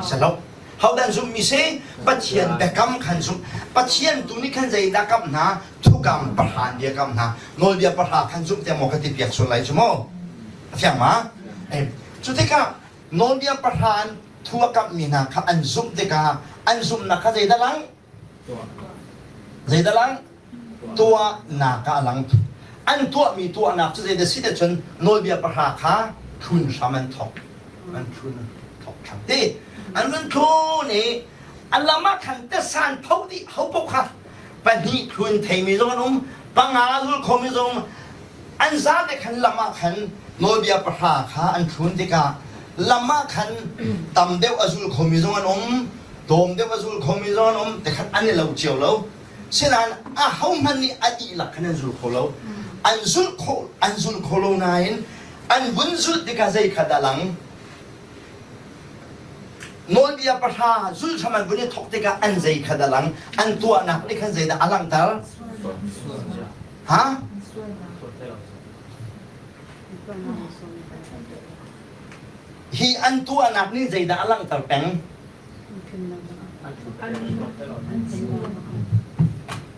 Si lo. Hodah zumhmi si? Pathian biakam khan zumh. Pathian tu nih khan zeidah kamh hna? Thukam pahra bia kamh hna. Nawlbia pahra khan zumh tiang maw ka ti piak sual lai cu maw? A fiang ma? Cu tikah nawlbia pahra an thu a kamhmi hna kha an zumh tikah an zumhnak kha zeidah lang? Zeidah lang? Tuahnak ah a lang. An tuahmi tuahnak cu zeidah si cun nawlbia pahra kha thlun hram an thawk. An thlun thawk ṭhan ti. An vun thlun i a lam ah khan tesan tho dih ho paoh kha pahnih thlun theimi zong an um, panga zul khomi zong an zate khan lam ah khan nawlbia pahra kha an thlun tikah lam ah khan tam deuh a zul khomi zong an um, tlawm deuh a zul khomi zong an um te khan an i lo cio lo sinain ahohmanh nih a dihlak khan an zul kho lo an zulh khawh an zul kho lo nain an vun zulh tikah zei kha dah lang nawlbia pahra zulh hram an vun i thawk tikah an zei kha dah lang an tuahnak nih khan zeidah a langhter ha Hi an tuahnak nih zeidah a langhter peng?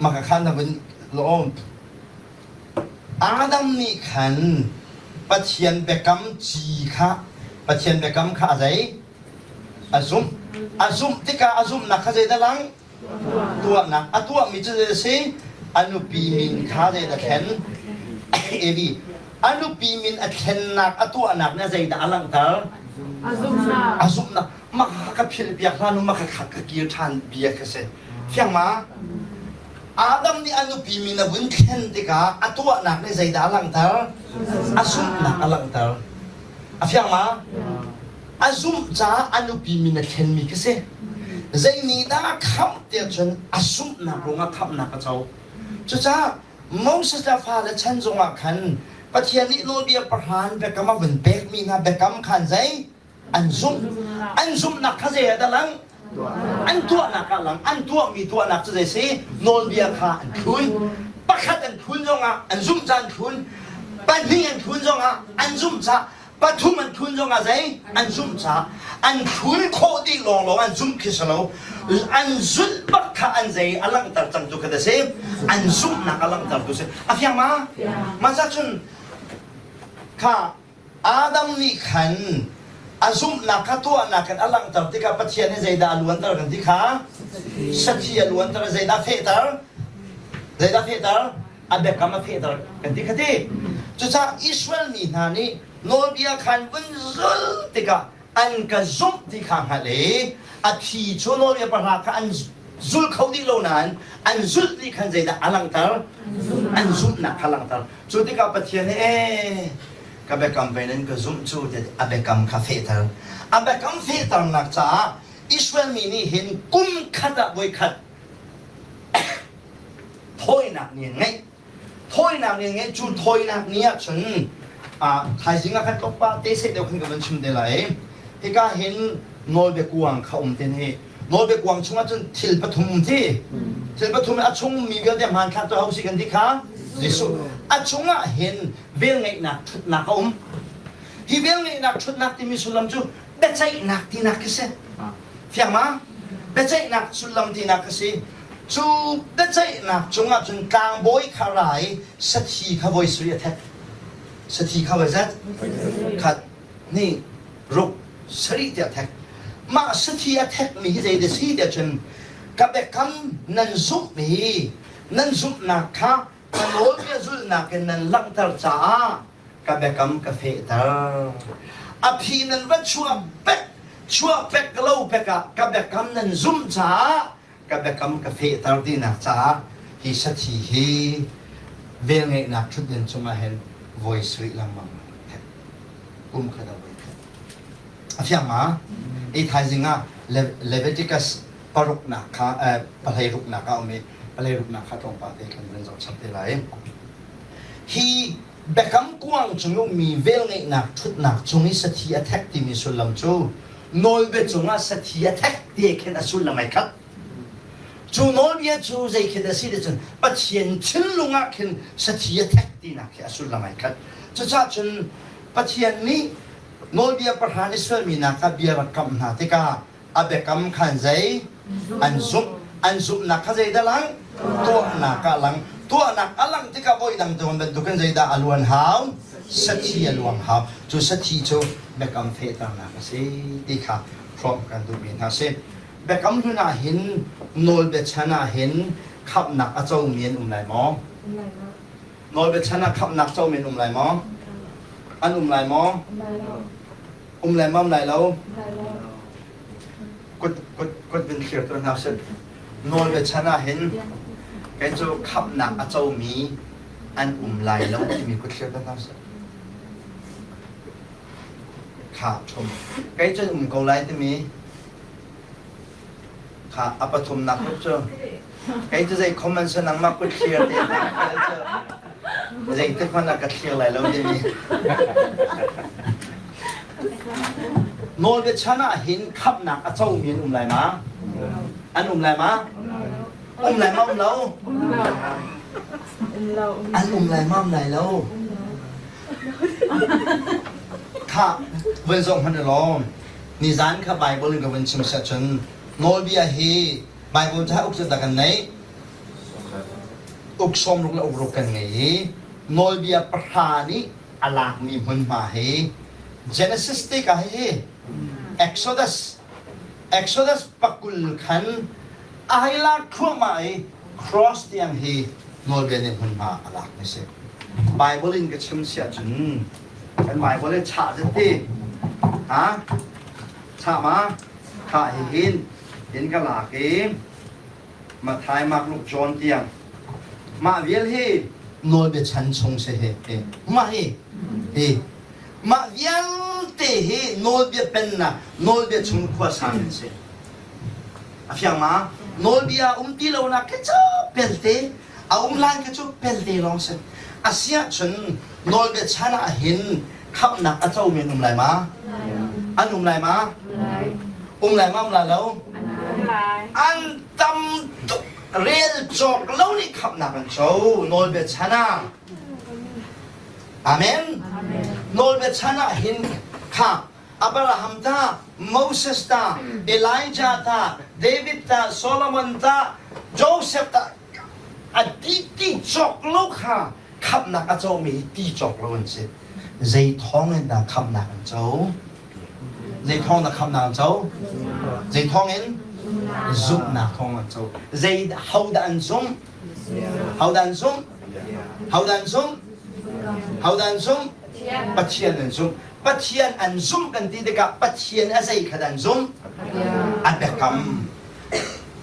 Maka khan na vun lawm. Adam nih khan Pathian biakam ci kha Pathian biakam kha a zei? A zumh. A zumh tikah a zumhnak kha zeidah lang? Tuahnak a tuahmi cu zei a si? A nupi min kha zeidah thlen? Evi. A nupi min a thlennak a tuahnak nih zeidah a langhter? A zumhnak. A zumhnak. Maka ka philh piak hlah nu maka kha ka kir ṭhan bia kha si. Fiang ma? Adam nih a nupi min a vun thlen tikah a tuahnak nih zeidah a langhter? A zumhnak a langhter. A fiang ma? A zumh caah a nupi min a thlenmi ka si. Zei nih dah a khamh tiah cun a zumhnak ruangah khamhnak a co. Cucaah Moses le a fale chan zongah khan Pathian nih nawlbia pahran biakam a vun pekmi hna biakam khan zei an zumh. An zumhnak kha zei ah dah lang? An tuahnak ah lang. An tuahmi tuahnak cu zei si? Nawlbia kha an thlun. Pakhat an thlun zongah an zumh ca an thlun. Pahnih an thlun zongah an zumh ca pathum an thlun zongah zei an zumh caah an thlun khawh dih lawnglawng an zumh khi si lo an zulh bak kha an zei a langhter cang tu kha da si an zumhnak a langhter tu si a fiang ma mah ca cun kha Adam nih khan a zumhnak kha tuahnak in a langhter tikah Pathian nih zeidah a luanter kan ti kha sathi a luanter zeidah fehter zeidah fehter a biakam a fehter kan ti kha ti cucaah Israel mi hna nih nawlbia khan vun zul tikah an ka zumh ti kha hngalh i a thi cu nawlbia pahra kha an zul kho dih lo nain an zulh nih khan zeidah a langhter an zumhnak kha langhter cu tikah Pathian nih ee ka biakam pei nan ka zumh cu tiah a biakam kha fehter a biakam fehternak caah Israel mi nih hin kum khat ah voikhat thawinak ni an ngeih thawinak ni an ngeih cu thawinak ni ah cun thaizing ah khan tlawmpal te seh deuh khan ka van chim te lai hika hin nawlbia kuang kha um ten hi nawlbia kuang chungah cun thil pathum um ti thil pathum a chung mi vialte hmanthlak tu ho si kan ti kha Jesuh a chungah hin velngeihnak ṭhutnak a um hi velngeihnak ṭhutnak timi sullam cu. Biaceihnak tinak khi si. Fiang ma? Biaceihnak sullam tinak a si. Cu biaceihnak cungah cun tlangbawi kha ra i sathi kha voi sui a thek. Sathi kha voi zat? Khat, hnih, ruk, sarih tiah a thek. Mah sathi a thekmi hi zei dah si tiah cun ka biakam nan zumh i nan zumhnak kha ka nawlbia zulhnak in nan langhter caah ka biakam ka fehter. A phi nan va chuah pek, chuah pek lo pek ah ka biakam nan zumh caah ka biakam ka fehter tinak caah hi sathi hi velngeihnak ṭhutden cungah hin voi sarih lengmang kum khat ah voi khat. A fiang ma? I thaizing ah Leviticus paruknak kha pahlei ruknak ah um i pahlei ruknak kha tlawmpal te kan vun zoh chap te lai. Hi biakam kuang cung ummi velngeihnak ṭhutnak cung i sathi a thek timi sullam cu nawlbia cungah sathi a thek ti khin a sullam ai khat. Cu nawlbia cu zei khi dah si ti cun Pathian thinlung ah khin sathi a thek tinak khi a sullam ai khat. Cucaah cun Pathian nih nawlbia pahra Israel mi hna kha bia rak kamh hna tikah a biakam khan zei an zumh an zumhnak kha zeidah lang tuahnak ah lang tuahnak a lang tikah voi dang tawn bantukin zeidah a luan hau sathi a luang hau cu sathi cu biakam fehternak a si ti kha hrawmh kan duhmi hna si biakam hlun ah hin nawlbia chan ah hin khamhnak a comi an um lai maw nawlbia chan ah khamhnak comi an um lai maw an um lai maw Um le mam lai lo. Kut kut kut vin thlir tu hna sih. Nawl bia chan ah hin kei cu khamhnak a comi an um lai lo timi kut thlir tu hna sih. Kha thum. Kei cu um ko lai timi Kha a pathumnak tuk cu. Kei cu zei comment sa nangmah kut thlir te cu zeitik hmanh ah ka thlir lai lo timi. Nawlbia chan ah hin khamhnak a comi an um lai ma? An um lai ma? Um lai ma um lo? An um lai ma um lai lo? Kha vun zoh hmanh law Nizan kha Bible in ka vun chim siah cun nawlbia hi Bible ca uk cu dah kan neih? Uk sawmruk le uk ruk kan ngei i nawlbia pahra nih a lakmi hmunhma hi Genesis ti ka hi Exodus Exodus pakul khan a hei lak thluahmah i cross tiang hi nawlbia nih hmunhma a lakmi si. Bible in ka chim siah cun Kan Bible in chah zet ti. Ha? Chah ma? Kha hi hin hin ka lak i Mathai, Mark, Luke, John tiang. Mah vial hi nawlbia chan chung si hi. Hi. Mah hi. Hi. Mah vialte hi nawlbia pennak, nawlbia chung khua sang an si. A fiang ma? Nawlbia um ti lo nak khi cu pelte a um hlan khi cu pelte lawng si. A si ahcun nawlbia chan ah hin khamhnak a comi an um lai ma? An um lai ma? Um lai ma um lai lo? An tam tuk rel cawk lo nih khamhnak an co nawlbia chan ah. Amen. Nawlbia chan ah hin kha Abraham ta, Moses ta, Elijah ta, David ta, Solomon ta, Joseph ta, a ti ti cawk lo kha khamhnak a comi hi ti cawk lo an si. Zei thawng in dah khamhnak an co? Zei thawng dah khamhnak an co? Zei thawng in? Zumhnak thawng an co. Zei ho dah an zumh? Ho dah an zumh? Ho dah an zumh? Ho dah an zumh? Pathian an zumh. Pathian an zumh kan ti tikah Pathian a zei kha dah an zumh? A biakam.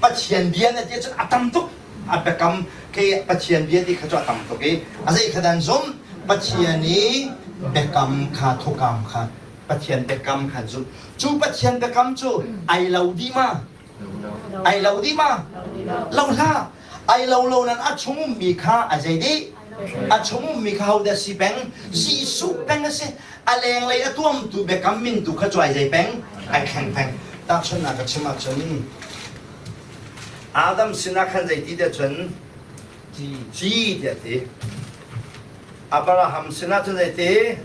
Pathian bia na ti ahcun a tam tuk. A biakam khi Pathian bia ti kha cu a tam tuk i a zei kha dah an zumh? Pathian i biakam kha thukam kha Pathian biakam kha an zumh. Cu Pathian biakam cu ai lo dih ma? Ai lo dih ma? Lo hlah. Ai lo lo nan a chung ummi kha a zei dih? A chung ummi kha hodah si peng? Jesuh peng a si. A lenglei a tuamtu biakam min tu kha cu ai zei peng? Ai thleng peng. Tahchunhnak ka chim ahcun Adam sinah khan zeiti tiah cun ci tiah ti. Abraham sinah cun zeiti?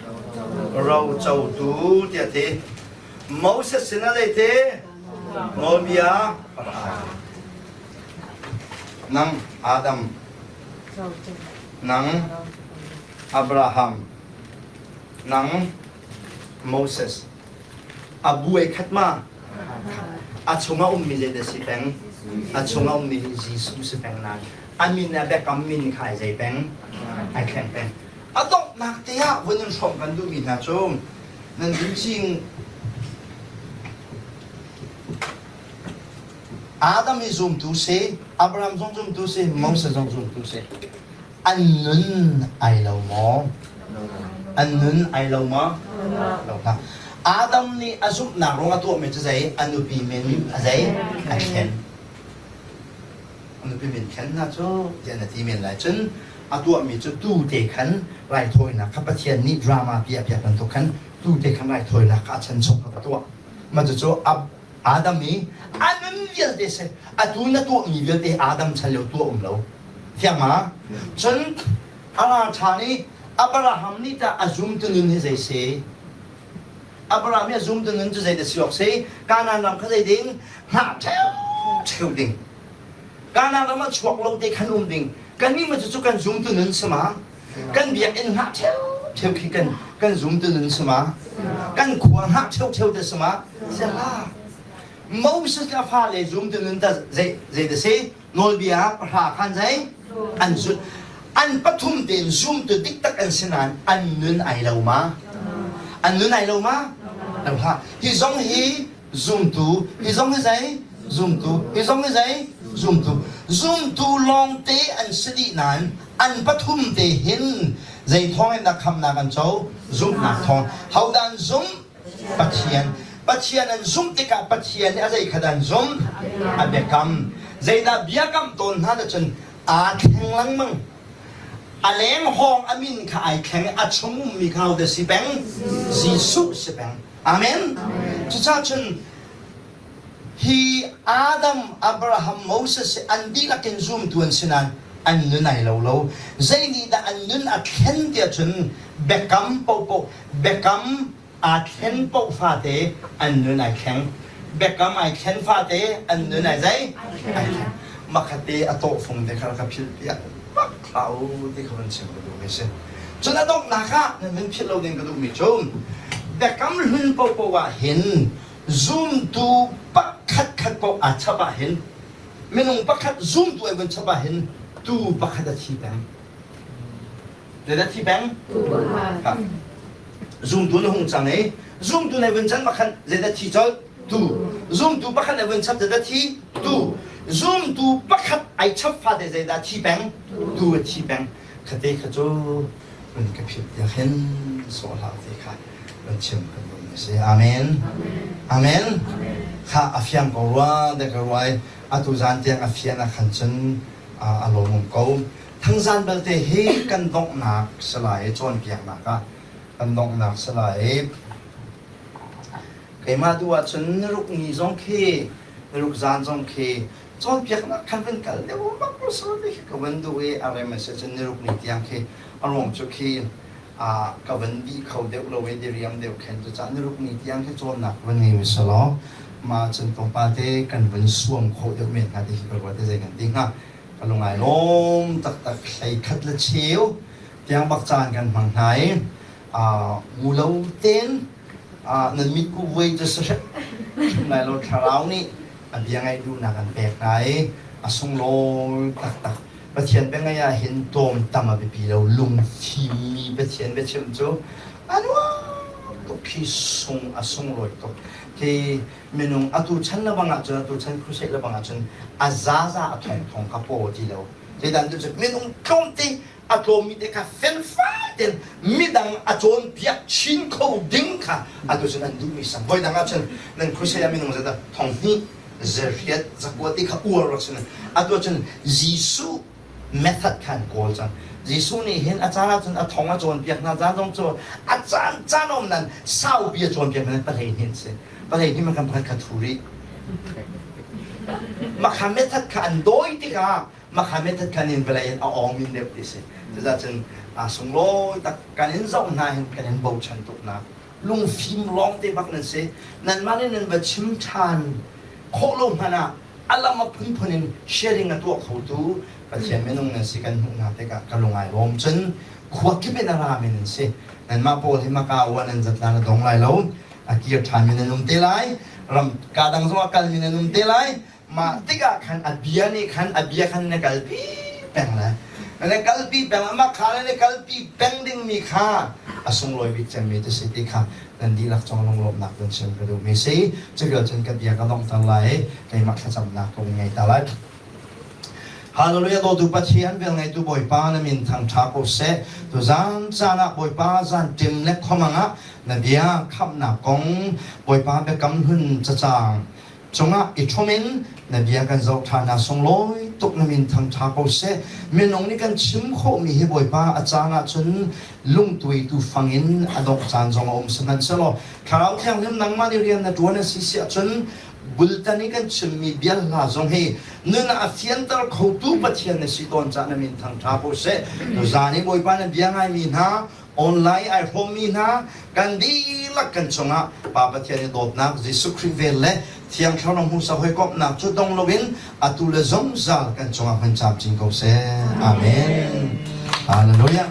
Rocotu tiah ti. Moses sinah zeiti? Nawlbia pahra. Nang Adam, nang Abraham, nang Moses. A buai khat ma? A chungah ummi zeidah si peng? A chungah ummi hi Jesuh si peng nain a min a biakam min kha ai zei peng? Ai thleng peng. A donghnak te ah vun in hrawmh kan duhmi hna cu nan cing Adam hi zumtu si, Abraham zong zumtu si, Moses zong zumtu si. An nun ai lo maw? An nun ai lo maw? Lo hlah. Adam nih a zumhnak ruang a tuahmi cu zei? A nupi min a zei? A thlen. A nupi min thlen hna cu tiah na ti men lai. Cun a tuahmi cu tuu te khan raithawinak kha Pathian nih drama piah piak bantuk khan tuu te khan raithawinak kha a chan chung kha ka tuah. Mah cucu Adam i a nun vialte si atu na tuahmi vialte Adam chan lio tuah um lo. Thiang ma? Cun a ra ṭhan i Abraham nih tah a zumtu nun hi zei si? Abraham hi a zumtu nun cu zei dah si awk si? Kanaan ram kha zei ding? Hngah ṭheu ding. Kanaan ram ah chuak lo te khan um ding. Kannih ma cucu kan zumtu nun si ma? Kan biakinn hngah ṭheu khi kan kan zumtu nun si ma? Kan khua hngah ṭheu te si ma? Si hlah. Moses le a fale zumtu nun ta zei zei dah si? Nawlbia pahra khan zei an zulh. An pathum tein zumtu diktak an si nain an nun ai lo ma? An nun ai lo ma? Lo hlah. Hi zong hi zumtu, hi zong hi zei? Zumtu, hi zong hi zei? Zumtu. Zumtu lawngte an si dih nain an pathum te hin zei thawng in dah khamnak an co? Zumhnak thawng. Hodah an zumh? Pathian. Pathian an zumh tikah Pathian nih a zei kha dah an zumh? A biakam. Zeidah biakam tawn hna cun aa thleng lengmang. A leng hawng a min kha ai thleng i a chung ummi kha hodah si peng? Jesuh si peng. Amen. Cucaah cun hi Adam, Abraham, Moses hi an dihlak in zumtu an si nain an nun ai lo lo. Zei nih dah an nun a thlen tiah cun biakam paohpaoh biakam aa thlen paoh fate an nun ai thleng. Biakam ai thlen fate an nun ai zei? Ai thleng. Makhate a tawhfung te kha ka philh piak bak hlah u ti kha van chim ka duhmi si. Cun a donghnak ah nan hun philh lo ding ka duhmi cu biakam hlun paohpaoh ah hin zumtu pakhat khat paoh aa chap ah hin minung pakhat zumtu ai vun chap ah hin tuu pakhat a thi peng. Zeidah thi peng? Zumtu na hung cang i zumtu na vun can makhan zeidah thi colh? Tu. Zumtu pakhat na vun chap zeidah thi? Tu. Zumtu pakhat ai chap fate zeidah thi peng? Tu a thi peng. Khate kha cu vun ka phit tiang hin sawh hlah te kha van chim kan duh mi si. Amen. Amen. Kha a fiang ko rua de ka ruai atu zan tiang a fian a khan cun a lawmawm ko. Thangzan belte hi kan donghnak si lai i cawnpiaknak ah kan donghnak si lai i keimah duh ahcun niruk ni zong khi niruk zan zong khi cawnpiaknak khan van kal deuh bak ti khi ka van duh i a rem a si cun niruk ni tiang khi a ruang cu khi ka van dih kho deuh lo i diriam deuh khen cucaah niruk ni tiang khi cawnnak van ngei u selaw mah cun tlawmpal te kan van suam khawh deuh men hnga ti khi ka ruat i zei kan ti hnga. Ka lung ai lawm taktak hlei khat le cheu tiang bak caan kan hmang hna i ngu lo tein nan mit ku vuai cu si hrim lai lo thlarau nih a bia ngaih duhnak an pek hna i a sunglawi taktak Pathian bia ngaih ah hin tlawm tam a biapi lo lungfimmi Pathian biachim cu a nuam tuk khi sung a sunglawi tuk khi minung atu chan le bang ahcun atu chan crusade le bang ahcun a zaza a thongthong kha paw ti lo zeidan tu cu minung tlawmte a tlawmmi te kha felfai tein midang a cawnpiak chin kho ding kha atu cun an duhmi sang voi dang ahcun nan crusade ah minung zat thong hnih zariat zakua ti kha uar rak si atu ahcun Jesuh method kha an kawl cang. Jesuh nih hin a caan ahcun a thong a cawnpiak hna caan zong cu a caan caan um nan saupi a cawnpiak hna pahlei hin si. Pahlei hin kan pakhat kha thu rih. Makha method kha an dawi tikah makha method kha nin vawlei in a awng min deuh ti si. Cucaah cun a sunglawi tak kan in zoh hna hin kan in bochan tuk na. Lungfim lawng te bak nan si. Nanmah nih nan va chim ṭhan khawh lo hmanh ah a lam a phunphun in sharing a tuah khotu Pathian minung nan si kan hmuh hna tikah ka lung ai lawm. Cun khua kip in a rami nan si. Nanmah pawl hi Macau ah nan zatlan a dong lai lo. A kir ṭhanmi nan um te lai. Ram ka dang zong ah kalmi nan um te lai. Mah tikah khan a bia nih khan a bia khan na kalpi peng lai. Na kalpi peng mah kha na kalpi peng dingmi kha a sunglawi bik cemmi tu si ti kha nan dihlak cung lunglawmhnak kan chim ka duhmi si. Cuvial cun ka bia ka donghter lai i keimah thlacamnak ka vun ngei ta lai. Hallelujah dawtu Pathian velngeitu Bawipa na min thangṭha ko seh. Tuzan caan ah Bawipa zan ṭim le khuamang ah na bia khamhnak kong Bawipa biakam hlun cacang cungah i ṭhum in na bia kan zoh ṭhan ah sunglawi tuk na min thangṭha ko seh. Minung nih kan chim khawhmi hi Bawipa a caan ahcun lungtuitu fang in a dongh caan zong a um sihmanhsehlaw Thlarau Thianghlim nangmah nih rian na ṭuan a si si ahcun bultan i kan chimmi bia hla zong hi nun ah a fianter khotu Pathian na si tawn caah na min thangṭha ko seh. Tuzaan i Bawipa na bia ngaimi hna online ai hrawmmi hna kan dihlak kan cungah Pa Pathian i dawtnak Jesuh Khrih vel le Thiang Thlarau hmuhsak hawikomhnak cu dong loin atu le zungzal kan cungah hman camcin ko seh. Amen. Hallelujah.